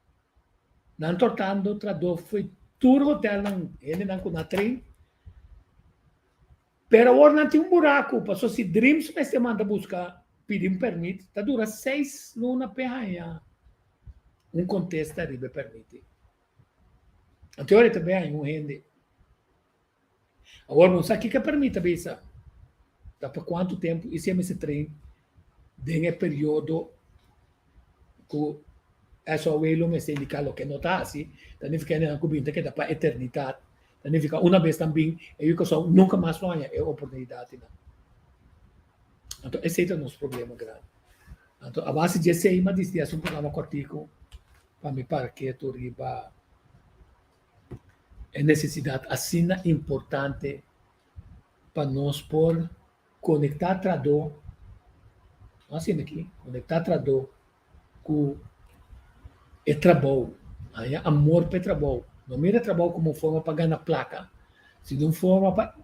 nan tortando tradó fo'i tur hotelnan, hendenan ku na train. Pero awor nan tin un buraku, pasobra si Dreams mester manda buska pidi un pèrmit, ta dura seis luna p'e haña un kontesta riba e pèrmit ei. Anto e ora e ta bin haña un hende. Awor bo sa kiko e permit ta bisa? Ta pa kuantu tempu i si e mester train den e periodo ku SOW lo mester indiká loke no ta hasi, ta nifiká hendenan ku bin ta keda pa eternitat, ta nifiká una bes nan bin e yu Kòrsou nunka mas lo haña e oportunidatnan. Anto esei ta nos problema grandi. Anto a base di esei mi a disidí hasi un programa kòrtiku pa mi para ketu riba E nesesidat asina importante pa nos por konektá trahadó, no asina aki, konektá trahadó ku e trabou, haña amor pa e trabou, no mira e trabou komo un forma pa gana plaka, sino un forma pa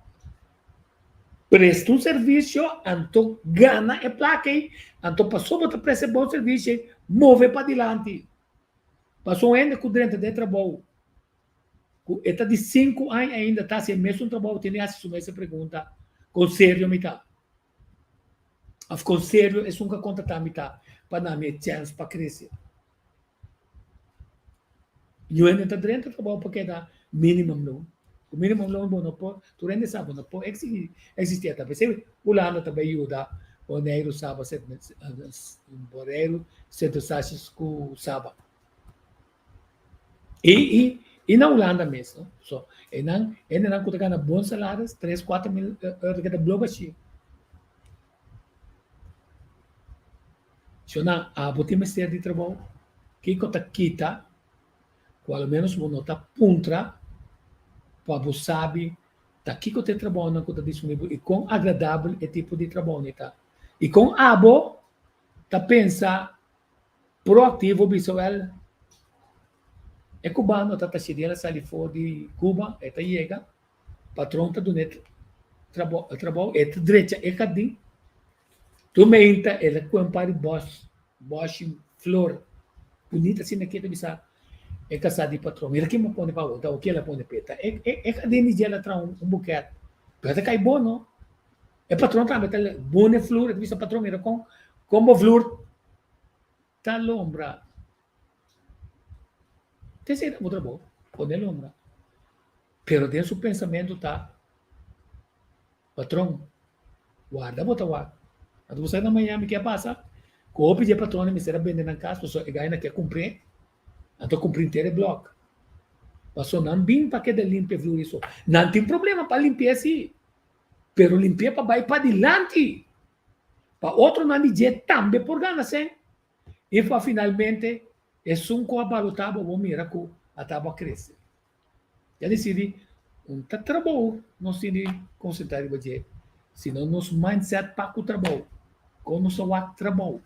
presta un servisio anto gana e plaka ei, anto pasobra bo ta presta e bon servisio ei, move padilanti. Pasobra un hende ku drenta den trabou ku e ta di sinku aña ainda ta hasi e mesun trabou tin di hasi su mes e pregunta, Kon serio mi ta? Òf kon serio esun ku a kontratá mi ta pa na mi e chèns pa krese? Niun hende ta drenta trabou pa keda minimum loon. Ku minimum loon bo no por, tur hende sa bo no por eksihí, eksistí ata. P'esei Hulanda ta bai yuda Boneiru, Saba, Boneiru, Sint Eustatius ku Saba. I i i na Hulanda mes no. So einan hendenan ku ta gana bon salaris, tres 4000 euro ta keda blo bashí. Shonnan, abo tin mester di trabou? Kiko ta kita ku alomenos bo no ta puntra pa bo sabi ta kiko ta e trabounan ku ta disponibel i kon agradabel e tipo di trabounan ta? I kon abo ta pensa proaktivo bisa wèl e kubano ta ta el a sali for di Cuba, e ta yega, patron ta dun'é trabou, e ta drecha e jardin. Tur meinta el a kue un par di bòs, bòshi flor bunita asina ke ta bisa e kasá di patron, mira kin bo pone pa bo, ta oke el a pone p'e. Ta e e jardin di dje el a traha un bukèt, pero ta kai bon no. E patron tambe ta bone flor, e ta bisa patron mira kon kon bo flor ta lombra. Ta esei ta bo trabou, pone lombra. Pero den su pensamentu ta. Patron, warda bo ta wak. Anto bo sa na Miami ke a pasa? Ku hopi di e patronnan mester a bende nan kas pasobra e gainan ke kumpr'é, anto kumpri henter e blòk. Pasobra nan bin pa keda limpia vloer i so. Nan tin problema pa limpi'é si, pero limpi'é pa bai padilanti, pa otronan di dje tambe por gana sèn. I pa finalmente esun ku a balotá bo bo mira ku a taba krese. Ya disidi un ta trabou nos tin di konsentrá riba dje, sino nos mindset pa ku trabou, kon nos ta wak trabou.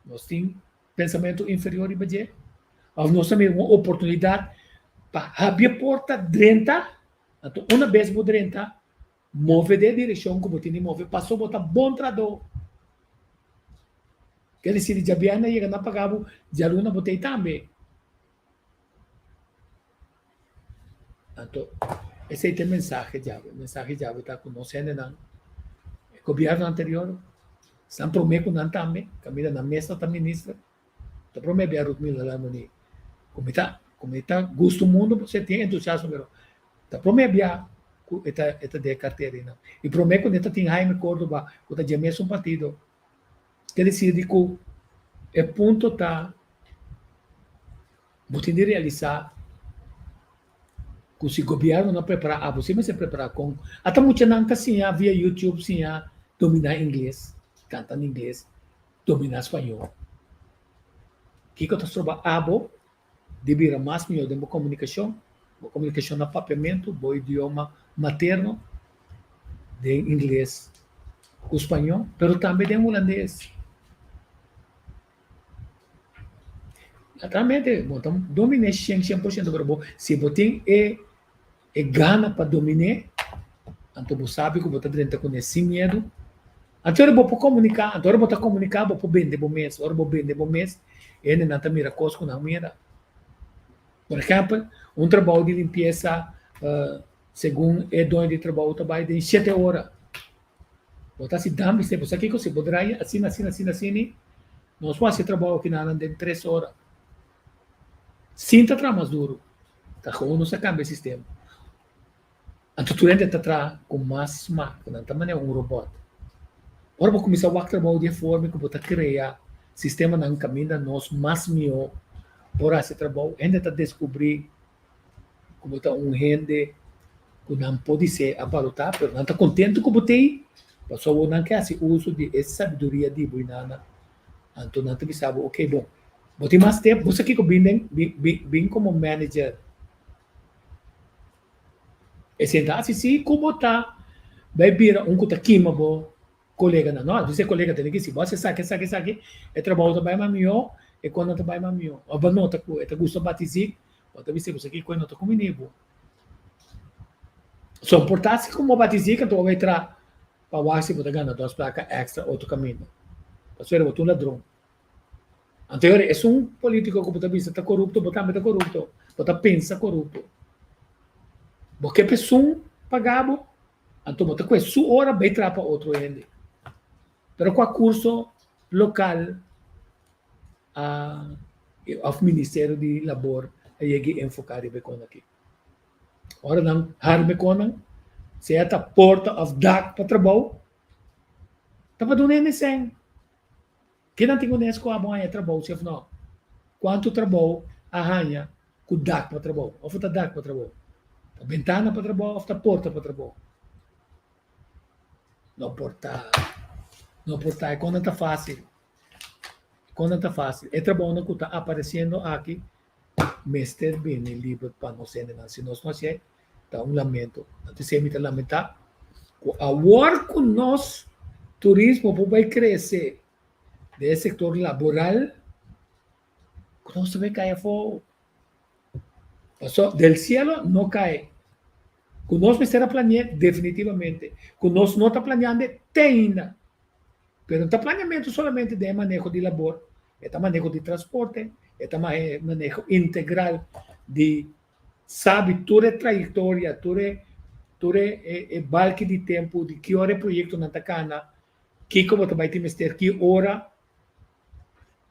Nos tin pensamentu inferior riba dje? Òf nos ta mira un oportunidat pa habri e porta drenta? Anto una bes bo drenta, move den e direkshon ku bo tin di move pasobra bo ta bon trahadó. Ke disidi djabièrnè yega na paga bo, djaluna bo ta ei tambe. Anto, esei ta e mensahe djawe. E mensahe djawe ta ku nos hendenan, e gobièrnu anterior, esnan promé ku nan tambe, kaminda nan mes ta minister, ta promé bia Ruth Miller Larmonie, ku mi ta ku mi ta gusta mundu pasobra e tin entusiasmo pero ta promé bia ku e ta e ta den e kartera einan. I promé ku nan ta tin Jaime Cordoba ku ta dje mesun partido. Ke desir di ku e punto ta bo tin di realisá ku si gobièrnu no prepará abo si mester prepará kon ata muchanan ta siña via YouTube siña dominá ingles, kanta na ingles, dominá spañó. Kiko ta stroba abo di bira mas mihó den bo komunikashon, bo komunikashon na papiamentu, bo idioma materno, den ingles ku spañó, pero tambe den hulandes. Naturalmente bo ta dominé shen shen por shento, pero bo si bo tin e e gana pa dominé, anto bo sabi ku bo ta drenta kuné sin miedu. Anto ora bo por komuniká, anto ora bo ta komuniká bo por bende bo mes, ora bo bende bo mes e hendenan ta mira kos ku nan mira. Por ehèmpel, un trabou di limpiesa segun e doño di trabou ta bai den shete ora. Bo ta hasi dambi esei, bo sa kiko si bo draai asina asina asina asina, nos por hasi e trabou aki nan den tres ora. Sin ta traha mas duru, ta gewoon nos a kambia e sistema. Anto tur hende ta traha ku mas smak, nan ta manera un robòt. Ora bo kuminsá wak trabou di e forma ku bo ta krea sistemanan kaminda nos mas mihó por hasi trabou, hende ta deskubrí ku bo ta un hende ku nan podisé a balotá, pero nan ta kontentu ku bo t'ei, pasobra bo nan ke hasi uso di e sabiduria di bo i nana. Anto nan ta bisa bo, ok bon, bo tin mas tempu, bo sa kiko bin den, bin bin komo manager. E senta hasi si ku bo ta bai bira un ku ta kima bo koleganan. No, a e kolega tene ki si bo hasi esaki, esaki, esaki, e trabou ta bai mas mihó, e kosnan ta bai mas mihó. Òf bo nota ku e ta gusta bati zik, bo ta bisa ku esaki ku e no ta kuminí bo. So por ta si ku bo bati zik anto bo bai traha pa wak si bo ta gana dos plaka èkstra otro kaminda. Pasobra bo ta un ladron. Anto e ora esun politico cu bo ta bisa ta corupto, bo tambe ta corupto, bo ta pensa corupto. Bo ke pa esun paga bo, anto bo ta cu esun ora bay traha pa otro hende. Pero cua curso local a of ministerio di labor a yega y enfoca riba e con aki? Ora nan harma e connan, sea ta porta of dak pa trabou, ta pa duna hende sèn. Kinan tin unes ku abo haña trabou si òf nò? Kuantu trabou a haña ku dak pa trabou òf ta dak pa trabou? Ta bentana pa trabou òf ta porta pa trabou? No por ta, no por ta. E kosnan ta fásil, e kosnan ta fásil. E trabounan ku ta aparesiendo aki mester bini liber pa nos hendenan. Si nos no hasié, ta un lamento. Anto esei mi ta lamentá ku awor ku nos turismo por bai krese den e sektor laboral, ku nos ta bai kai afó. Pasobra del sielo no kai. Ku nos mester a plane'é definitivamente. Ku nos no ta planeando te ainda. Pero no ta planeamentu solamente den e maneho di labor, e ta maneho di transporte, e ta maneho integral di sabi tur e trayektoria, tur e tur e e balki di tempu di ki ora e proyektonan ta kana, kiko bo ta bai tin mester, ki ora,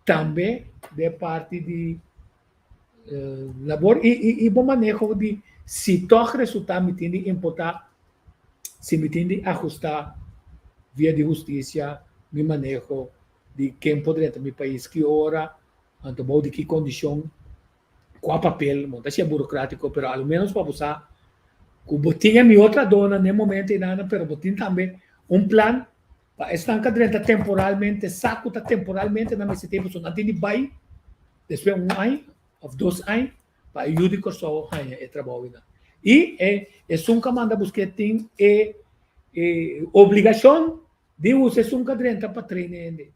tambe den e parti di labor i i bo maneho di si tòg resultá mi tin di importá, si mi tin di ahustá via di hustisia mi maneho di ken por drenta mi pais ki ora, anto bou di ki kondishon, kua papel, bo no ta siña burokratiko pero alo ménos pa bo sa ku bo tin e mihó tradónan na e momento einan pero bo tin tambe un plan pa esnan ka drenta temporalmente sa ku ta temporalmente nan mester tin pasobra nan tin di bai despues un aña òf dos aña pa e yu di Kòrsou haña e trabou einan. I e esun ku a manda busk'é tin e e obligashon di usa esun ku a drenta pa train e hende.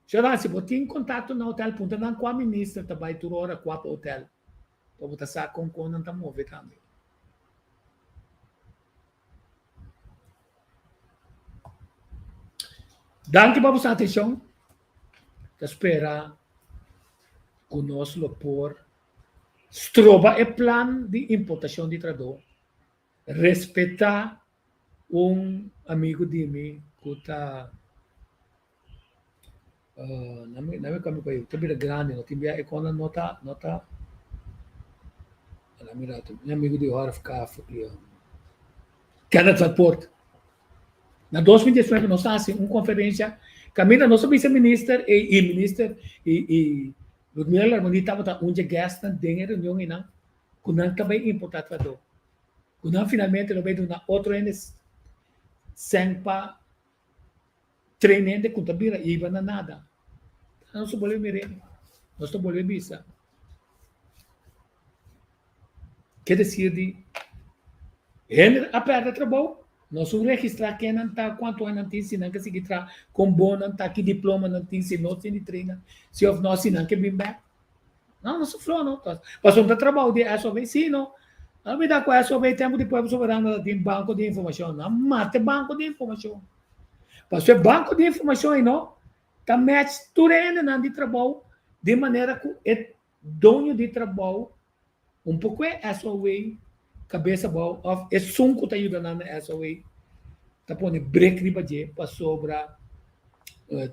Shordan, si bo tin kontakto na hotel, puntra nan kua minister ta bai tur ora kua pa hotel, pa bo ta sa kon kon nan ta move tambe. Danki pa boso atenshon. Ta spera ku nos lo por stroba e plan di importashon di trahadó, respetá un amigu di mi ku ta nan mi kòrda ku ta bira grandi no tin bia e kònda no ta no ta mi amigu di Horf Kenneth van Poort. Na 2019 nos a hasi un konferensha kaminda nos a bisa minister i minister i i Ludmila Larmonie tabata un dje guestnan den e reunion einan ku nan ta bai importá trahadó. Ku nan finalmente lo bai duna otro hende sèn pa train hende ku ta bira iba na nada. Nos ta bolbe mir'é, nos ta bolbe bisa. Ke desir di hende a pèrdè trabou, nos un registrá ken nan ta, kuantu aña nan tin, si nan ke sigui traha, kon bon nan ta, ki diploma nan tin, si nos tin di train nan, si òf nò, si nan ke bin bèk. No, nos ta fló no. Pasobra ta trabou di SOB, si no. No olbida ku SOB tempu di Pueblo Soberano ta tin banko di informashon. Nan mata e banko di informashon. Pasobra e banko di informashon ei no ta match tur e hendenan di trabou di manera ku e Doño di trabou un poco e SOA cabes abou of esun cu ta yuda nan na SOA ta pone brek riba dje pasobra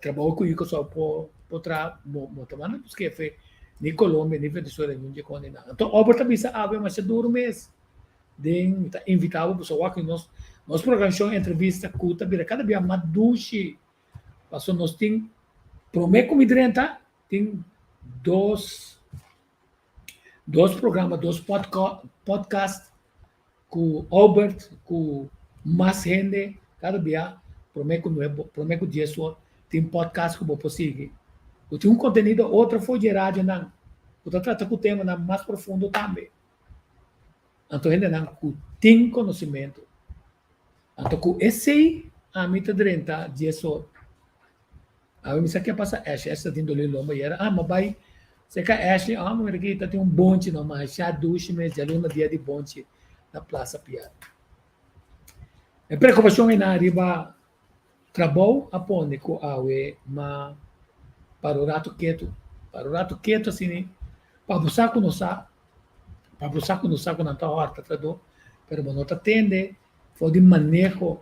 trabou cu Yucasou por por traha bo ta manda busca efe ni Colombia ni Venezuela ni un dje con nan. Anto Obert ta bisa awe masha duro mes den mi ta invita bo pasobra wak nos nos programacion entrevista cu ta bira cada bia mas dushi pasobra nos tin prome cu mi drenta Tin dos dos programa, dos podcast ku Albert ku mas hende kada bia promé ku nuebe promé ku dies or tin podcast ku bo por sigui. Ku tin un kontenido otro for dje radionan ku ta trata ku temanan mas profundo tambe. Anto hendenan ku tin konosementu. Anto ku esei ami ta drenta dies or. Awe mi sa ke pasa Ashley, Ashley ta tin dolor di lomba yera. Ah, ma bai serka Ashley, ah, mira aki ta tin un bonchi no, masha dushi mes, djaluna dia di bonchi na Plaza Piar. E preokupashon einan riba trabou a pone ku awe ma para un ratu ketu, para un ratu ketu asina pa bo sa ku no sa, pa bo sa ku no sa ku nan ta hòrta trabou, pero bo no ta tende For di maneho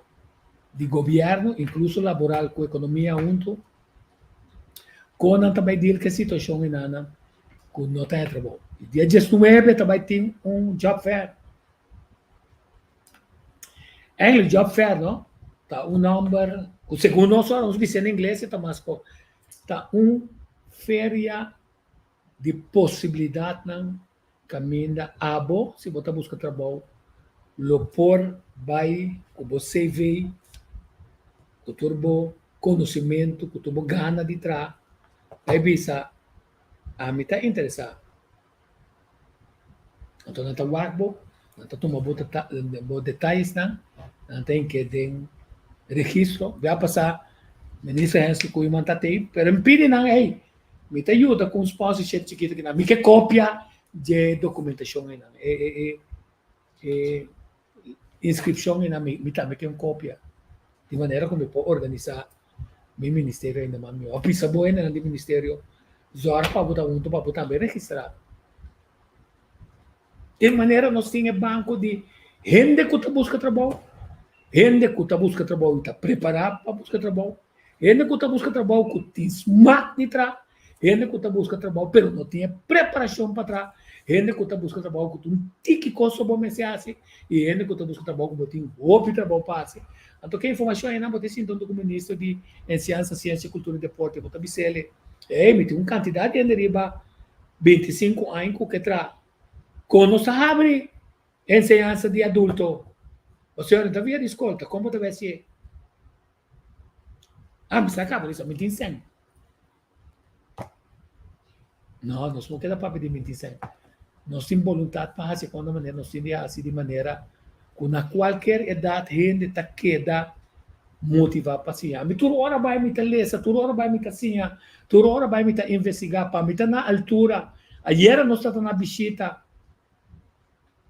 di gobièrnu, inkluso laboral ku ekonomia huntu, kon nan ta bai deal ku e situashon enanan ku no ta haña trabou. E dia diesnuebe ta bai tin un job fair. Eigenlijk job fair no, ta un nòmber ku segun nos ora nos bisa na ingles e ta mas ku ta un feria di posibilidatnan Kaminda abo, si bo ta buska trabou, lo por bai ku bo CV, ku tur bo konosementu, ku tur bo gana di traha, bai bisa, Ami ta interesá. Anto nan ta wak bo, nan ta tuma bo bo detayesnan, nan ta hink'é den registro. Bia pasá Minister Hensley Koeiman ta tei, pero mi pidi nan, hey, Mi ta yuda ku un sponsorship chikitu kinan. Mi ke kopia dje dokumentashon einan. E e e e inskripshon einan mi mi tambe ke un kopia. Di manera ku mi por organisá mi ministerio ainda mas mihó. A bisa bo hendenan di ministerio zòrg pa bo ta huntu pa bo tambe registrá. Di manera nos tin e banko di hende ku ta buska trabou, hende ku ta buska trabou i ta prepará pa buska trabou, hende ku ta buska trabou ku tin smak di traha, hende ku ta buska trabou pero no tin e preparashon pa traha, hende ku ta buska trabou ku tin un tiki kos so bo mester hasi i hende ku ta buska trabou ku bo tin hopi trabou pa hasi. Anto ke informashon einan bo ta sinta huntu ku Minister di Enseñansa, Siensia, Kultura i Deporte, bo ta bis'el, Ey, mi tin un kantidat di hende riba 25 aña ku ke traha. Kon nos ta habri enseñansa di adulto? Osea, no ta via di skol, ta kon bo ta bai hasié? Ah, mi sa kaba di sa, mi tin sèn. No, nos no keda papia di mi tin sèn. Nos tin boluntat pa hasi kon manera nos tin di hasi di manera ku na kualker edat hende ta keda motivá pa siña. Mi tur ora bai mi ta lesa, tur ora bai mi ta siña, tur ora bai mi ta investigá pa mi ta na altura. Ayera nos tabata na bishita,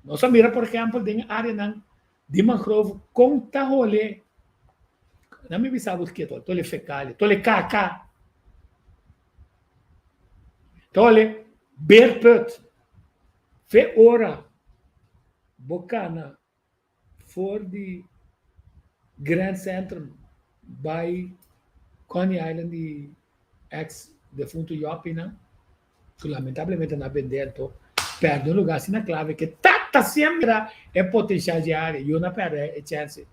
nos a mira por ehèmpel den e áreanan di mangrove kon ta hole, nan mi bisa bo ke ta hole fekalia, ta hole kaka, ta hole beerput. Fe ora bo kana For di Grand Centrum bai Coney Island di ex defunto Joppienan, ku lamentablemente nan a bende anto perde un lugar asina clave ke tata siempre mira e potencial dje area, yo no a perde e chance.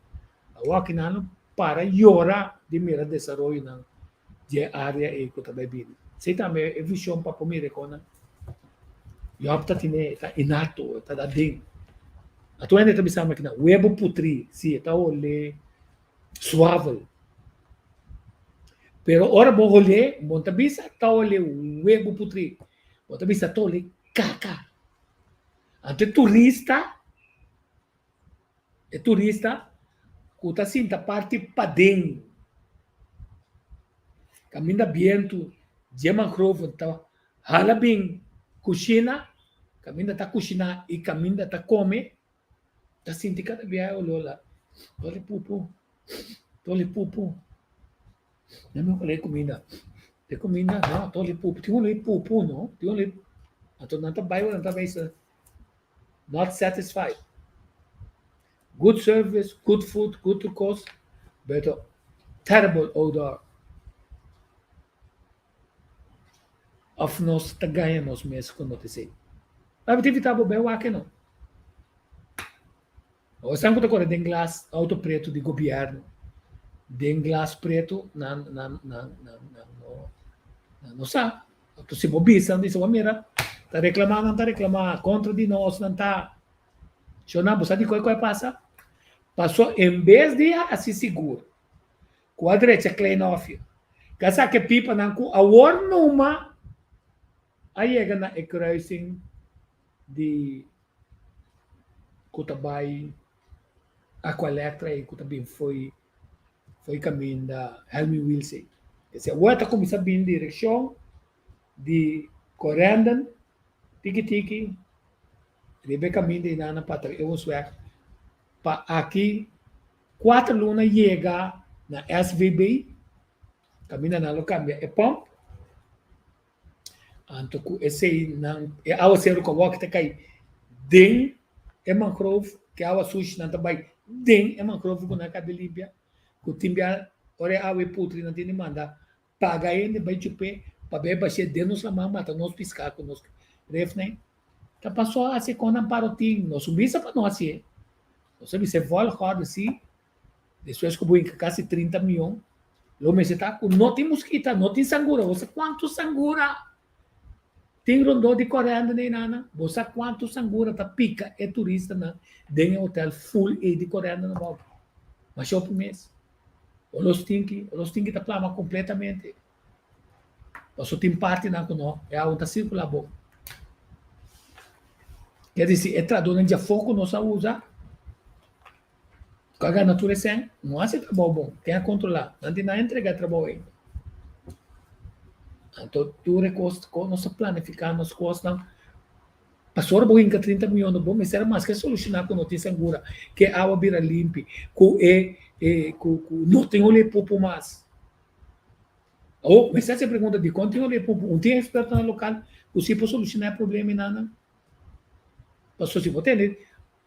Awor aki nan. para yora di mira desaroyonan di e área ei ku ta bai bini. Esei tambe e vishon pa por mira e konan. Yòb ta tene, e ta innato, e ta aden. Atu hende ta bisa mi kina webu putrí, si e ta hole suavel. Pero ora bo hol'é, bo no ta bisa ta hole webu putrí, bo ta bisa ta hole kaka. Anto e turista, e turista ku ta sinta parti paden, kaminda bientu dje mangroven ta hala bin kushina, kaminda ta kushiná i kaminda ta kome, ta sinti kada biaha e olor la, toli pupu, toli pupu. Mi a hole kuminda, e kuminda no, toli pupu, tin hole pupu no, tin hole, anto nan ta bai ora nan ta bai sa not satisfied. Good service, good food, good tur kos, but terrible odor. Of nos ta gaña nos mes ku no ta esei. Bai bo ta invitá bo bai wak no. Esnan ku ta kore den glas outo pretu di gobièrnu, den glas pretu nan nan nan nan nan no nan no sa. Anto si bo bisa nan bisa bo mira ta reklamá nan ta reklamá kontra di nos nan ta. Shona bo sa di koi koi a pasa? Paso en bes di hasi sigur ku a drecha klein òfio, ku a saka e pipanan ku awor numa a yega na e kruising di ku ta bai Aqualectra ei ku ta bin fo'i fo'i kaminda Helmi Wiels ei. Esei awor ta kuminsá bin direkshon di Corendon tiki tiki riba e kaminda ei nan a patra Eeuwsweg pa aki kuater luna yega na SVB kaminda nan lo kambia e pòmp anto ku esei nan e awaseru ku awor ta kai den e mangrove ku e awa sushi nan ta bai den e mangrove ku nan a kaba di limpia ku tin bia ora e awa e putri nan tin di manda paga hende bai chup'é pabia e bash'é den nos laman mata nos piská ku nos refnan. Ta pasó hasi kon nan parotin nos un bisa pa no hasié nos a bisa e volgorde si despues ku bo hinka kasi 30 mion lo mester ta ku no tin muskita no tin sangura bo sa kuantu sangura tin rondó di kòrènde na inana bo sa kuantu sangura ta pika e turistanan den e hotel ful ei di kòrènde na bòlta masha hopi mes o los tinki o los tinki ta plama kompletamente. Pasobra tin partinan ku no, e awa ta sirkulá bon. Ker disi e trahadónan djafó ku nos a usa, ku a gana tur e sèn, no hasi e trabou bon. Ken a kontrolá? Nan tin nan a entregá e trabou ei. Anto tur e kos ku nos a planifiká nos kosnan, pasobra bo hinka 30 mion no bo mester a maske solushoná ku no tin sangura, ku e awa bira limpi, ku e ku no tin olé pupu mas. Awor, mester hasi e pregunta, dikon tin olé pupu? Un tin ekspertonan lokal ku si por solushoná e problema einan? Pasobra si bo tende,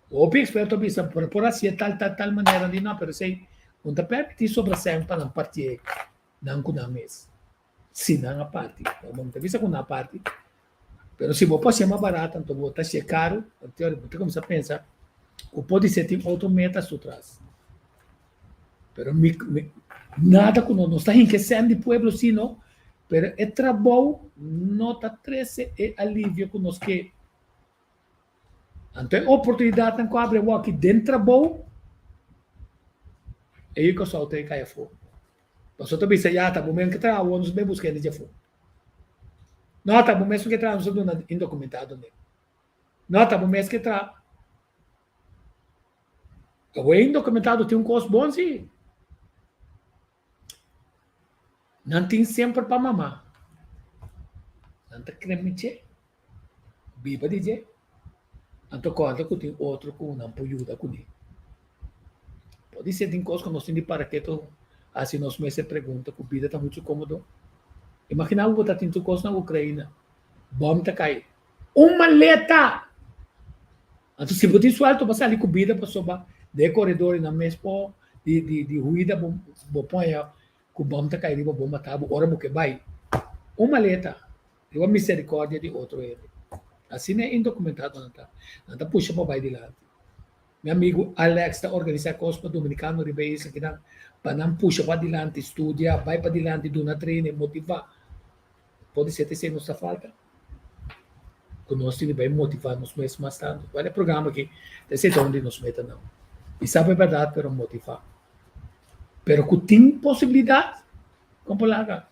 hopi eksperto a bisa por por hasié tal tal tal manera di no, pero esei no ta permití sobra sèn pa nan partié nan ku nan mes. Si nan a parti, bo no ta bisa ku nan a parti, pero si bo por hasié mas barato anto bo ta hasié karu, anto bo ta kuminsá pensa ku podisé tin otro meta su tras. Pero mi, mi, nada ku no, nos ta hinka e sèn di pueblo sí no, pero e trabou no ta trese e alivio ku nos ke. Anto e oportunidatnan ku abri awor aki den trabou, e yu Kòrsou ta e kai afó. Pasobra ta bisa ya ta bo men ke traha awor nos bai buska hende djafó. No ta bo mes ke traha nos ta duna indokumentado ne. No ta bo mes ke traha. Awor e indokumentado tin un kos bon si. Nan tin semper pa mama. Nan ta kreme dje, biba di dje. Anto kòrda ku tin otro ku nan por yuda kuné. Podisé tin kos ku nos tin di para ketu hasi nos mes e pregunta ku bida ta muchu kómodo. Imaginá bo bo ta tin tur kos na Ukraina, bòm ta kai. Un maleta! Anto si bo tin suelto bo sali ku bida pasobra den e koredor nan mes por di di di huida bo bo poña ku bòm ta kai riba bo mata bo ora bo ke bai. Un maleta riba miserikordia di otro hende. Asina e indokumentadonan ta. Nan ta pusha pa bai dilanti. Mi amigu Alex ta organisá kos pa dominikano riba e isla kinan pa nan pusha padilanti, studia, bai padilanti, duna training, motivá. Pode ser ta esei nos ta falta. Ku nos tin di bai motivá nos mes mas tantu. Wèl e programa aki ta esei ta un di nos metanan. Bisa bo e bèrdat pero motivá. Pero ku tin posibilidat, kon por laga?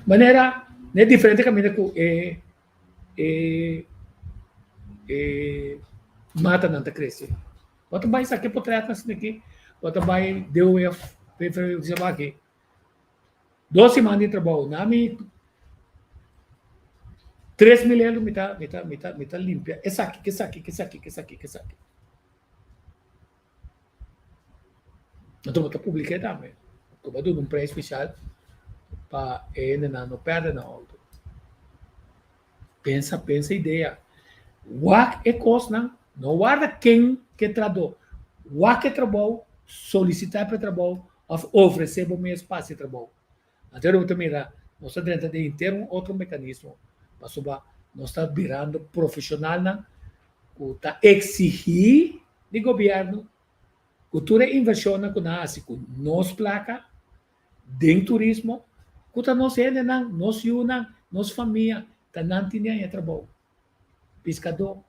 Manera n'e diferente kaminda ku e e e matanan ta krese. Bo ta bai saka e potretnan asina aki, bo ta bai DOF, aki. Dos siman di trabou. Na mi 3000 euro mi ta mi ta mi ta mi ta limpia esaki, esaki, esaki, esaki, esaki. Anto bo ta publica e tambe. Ku bo a duna un prijs spesial pa e hendenan no perde nan outo. Pensa, pensa idea. Wak e kosnan, no warda ken ke trahadó. Wak e trabou, solisitá pa e trabou òf ofresé bo mes pa hasi e trabou. Anto bo ta mira nos ta drenta den henter un otro mekanismo pasobra nos ta birando profeshonalnan ku ta eksigí di gobièrnu ku tur e invershonnan ku nan hasi ku nos plaka den turismo ku ta nos hendenan, nos yunan, nos famia ta nan tin di haña trabou. Piskadó,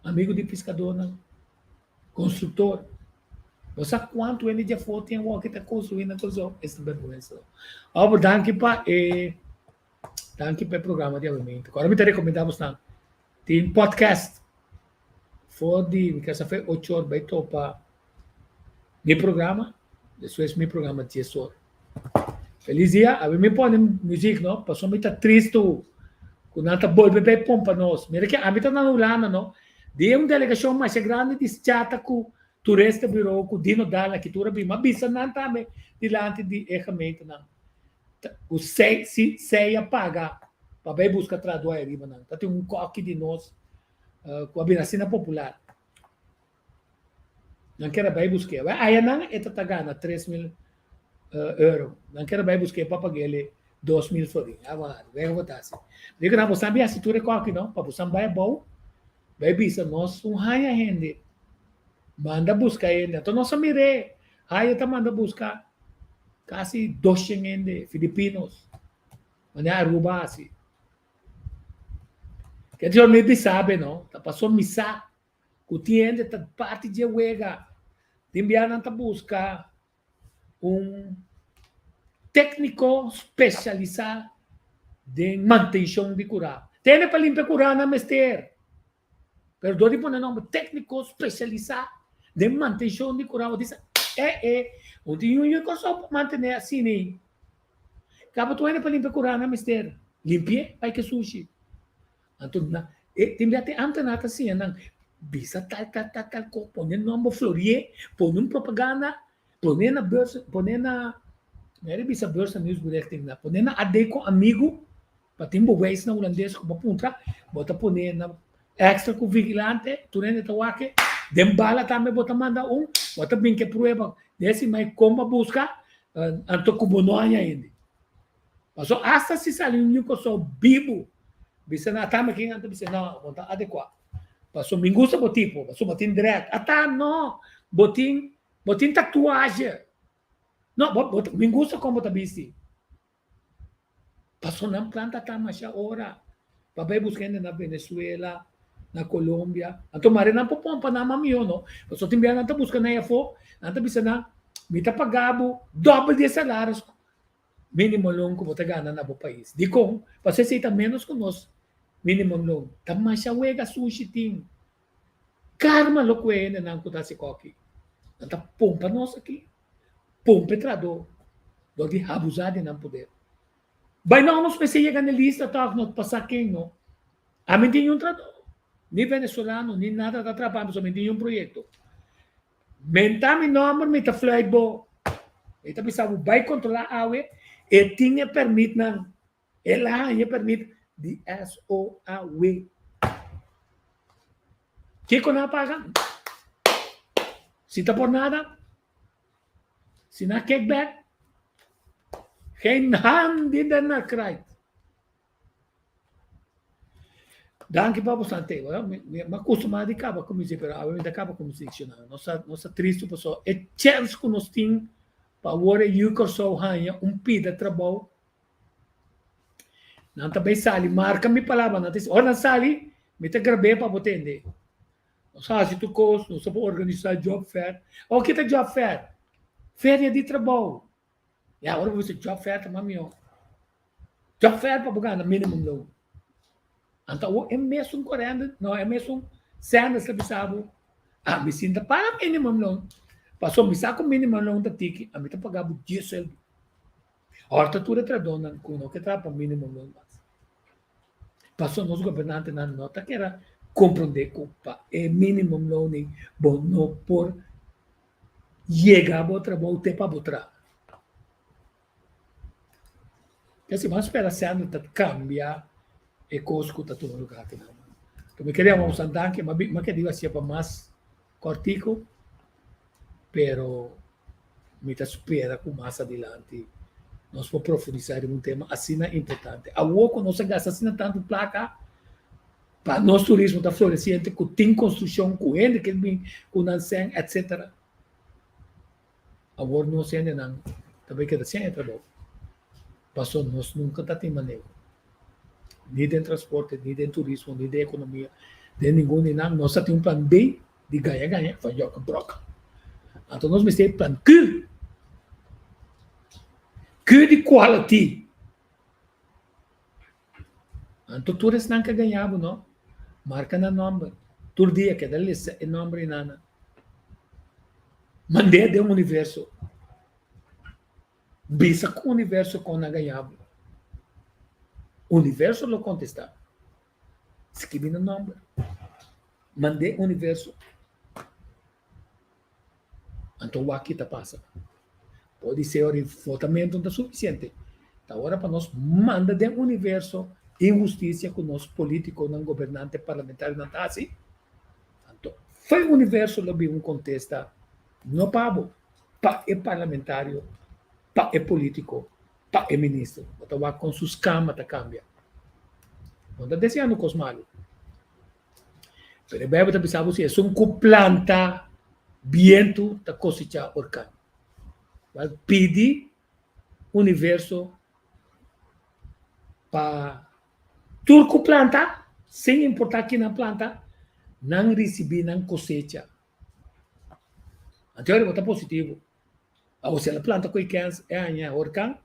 amigu di piskadónan, konstruktor. Bo sa kuantu hende dje afó tin awor ki ta konstruí na Kòrsou? Es ta bèrgwensa. Awor danki pa e danki pa e programa di awe. Awor mi ta rekomendá bosnan tin podcast for di mi kasa fe ocho or bai topa mi programa, despues mi programa dies or. Felis dia, awe mi pone muzik no, pasobra mi ta tristu ku nan ta bolbe bai pompa nos. Mira ke ami ta na Hulanda no, di un delegashon masha grandi di chata ku Toeristenbureau ku Dino Dal aki tur a bin, m'a bisa nan tambe dilanti di e gemeentenan ku sei si sei a paga pa bai buska trahadó ariba nan. Ta tin un kòki di nos ku a bira asina popular. Nan kier a bai busk'é. Wè, ayanan e ta ta gana 3000 euro. Nan kier a bai busk'é pa pag'é 2000 florin. A wak, wè bo ta hasi. Mi di ku nan, bosan bin hasi tur e kòki no, pa bosan bai abou, bai bisa nos un haña hende. Manda buska hende. Anto nos a mir'é. Haya ta manda buska kasi 200 hende, filipinos. Manera Aruba hasi. Ke dios mi bisa be no, ta paso mi sa ku tin hende ta parti dje wega. Tin bia nan ta buska un tékniko spesialisá den mantenshon di kurá. Tin hende pa limpia kurá nan mester, pero dor di pone nòmber tékniko spesialisá den mantenshon di kurá, bo ta bisa, eh eh, bo tin yu yu Kòrsou pa mantené asina ei. Kaba tur hende pa limpia kurá nan mester, limpi'é bai ke sushi. Anto na e tin bia te ambtenaar ta siña nan bisa tal tal tal tal kos, pone nomber florié, pone un propaganda, pone na beurs, pone na mi a bisa beurs na nieuwsberichting na, pone na AD ku amigu pa tin bo weis na hulandes ku bo puntra, bo ta pone na extra ku vigilante, tur hende ta wak e, den bala tambe bo ta manda un, bo ta bin ke prueba, desi mai kon bo a buska, anto ku bo no haña hende. Paso asta si sali un yu Kòrsou bibu, bisa nan ata mi kin, nan ta bisa no, bo no ta adekuá. Paso mi gusta bo tipo, paso bo tin dread. Ata no, bo tin bo tin tatuahe. No, bo bo mi gusta kon bo ta bisti. Paso nan planta ata masha ora pa bai buska hende na Venezuela, na Colombia. Anto mare nan por pompa nan mas mihó no. Paso tin bia nan ta buska nan afó, nan ta bisa nan, mi ta paga bo dòbel di e salaris Minimumloon ku bo ta gana na bo pais. Dikon? Pasobra esei ta ménos ku nos minimumloon. Ta masha wega sushi tin. Karma lo ku e hendenan ku ta hasi kòki. Nan ta pompa nos aki, pompa e trahadó dor di habusá di nan poder. Bai nò nos mester yega na e lista tòg no pa sa ken no. Ami tin un trahadó, ni venezolano ni nada ta traha pa mi pasobra mi tin un proyekto. Menta mi nomber mi ta fluit bo. Mi ta bisa bo bai controla awe e tin e permitnan. El a haña e permit di SOAW. Kiko nan a paga? Si ta por nada, si nan kickback, geen hand die daarna krijgt. Danki pa bo sante. Mi a kustumá di kaba ku muzik, pero awe mi ta kaba ku muzik shona. Nos ta nos ta tristu pasobra e chèns ku nos tin pa awor e yu Kòrsou haña un pida trabou, nan ta bai sali. Marka mi palabra, nan ta bisa, ora nan sali, mi ta grab'é pa bo tende. Nos a hasi tur kos, nos a por organisá job fair. Awor ki ta job fair? Feria di trabou. Ya, ora bo bisa job fair ta mas mihó. Job fair pa bo gana minimum loan. Anto awor e mesun korente, no, e mesun Sanders ta bisa bo, ami sin ta paga minimum loan. Pasobra mi sa ku minimum loan ta tiki, ami ta paga bo dies sueldo. Awor ta tur e trahadónan ku no ke traha pa minimum loan mas. Pasobra nos gobernantenan no ta kere komprondé ku pa e minimum loan ei bo no por yega bo trabou te pa bo traha. Kesi bo a spera sèndè ta kambia e kos ku ta tuma lugá akinan. Mi kere yama boso danki, mi a kere hasié pa mas kòrtiku, pero mi ta spera ku mas adilanti nos por profundisá riba un tema asina importante. Awor ku nos a gasta asina tantu plaka pa nos turismo ta floresiente, ku tin konstrukshon, ku hende ke bin ku nan sèn etsetera. Awor nos hendenan ta bai keda sin e trabou, pasobra nos nunka ta tin maneho, ni den transporte, ni den turismo, ni den ekonomia, den ningun di nan. Nos ta tin un plan B di gaña gaña van Jokke Brok. Anto nos mester e plan Q, Q di quality. Anto tur esnan ke gaña bo no, marka nan nòmber. Tur dia keda lesa e nòmber i nana. Mand'é den universo. Bisa ku universo kon a gaña bo. Universo lo kontestá. Skibi nan nòmber. Mand'é universo. Anto wak ki ta pasa. Podisé ora e votamentu no ta sufisiente. Ta ora pa nos manda den universo inhustisia ku nos politikonan, gobernante, parlamentarionan ta hasi. Anto fo'i universo lo bin un kontesta no pa bo, pa e parlamentario, pa e politiko, pa e minister. Bo ta wak kon su skama ta kambia. No ta deseando kos malu. Pero e Bijbel ta bisa bo si esun ku planta bientu ta kosechá orkan. Wèl, pidi universo pa tur ku planta, sin importá kinan planta, nan risibí nan kosecha. Anto bo ta positivo. Awor si el a planta ku e kens e haña horkan,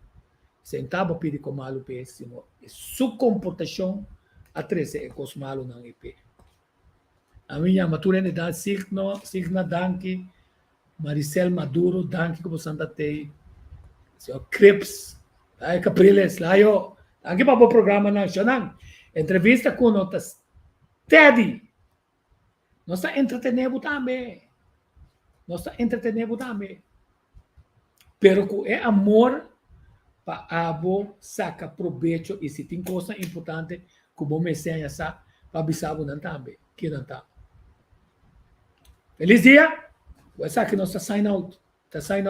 sentá bo pidi kon malu p'e, sino su komportashon a trese e kos malunan ei p'e. Ami yama tur hende dan signo, signa danki, Maricel Maduro danki ku bo santa tei, señor Crips, Layo Capriles, Layo, danki pa bo programanan, shownan, entrevista ku no ta steady. Nos ta entretené bo tambe. Nos ta entretené bo tambe. Pero ku e amor pa abo saka probecho i si tin kosnan importante ku bo mester haña sa pa bisa bo nan tambe kinan ta. Felis dia! Ku esaki nos ta sign out. Ta sign out.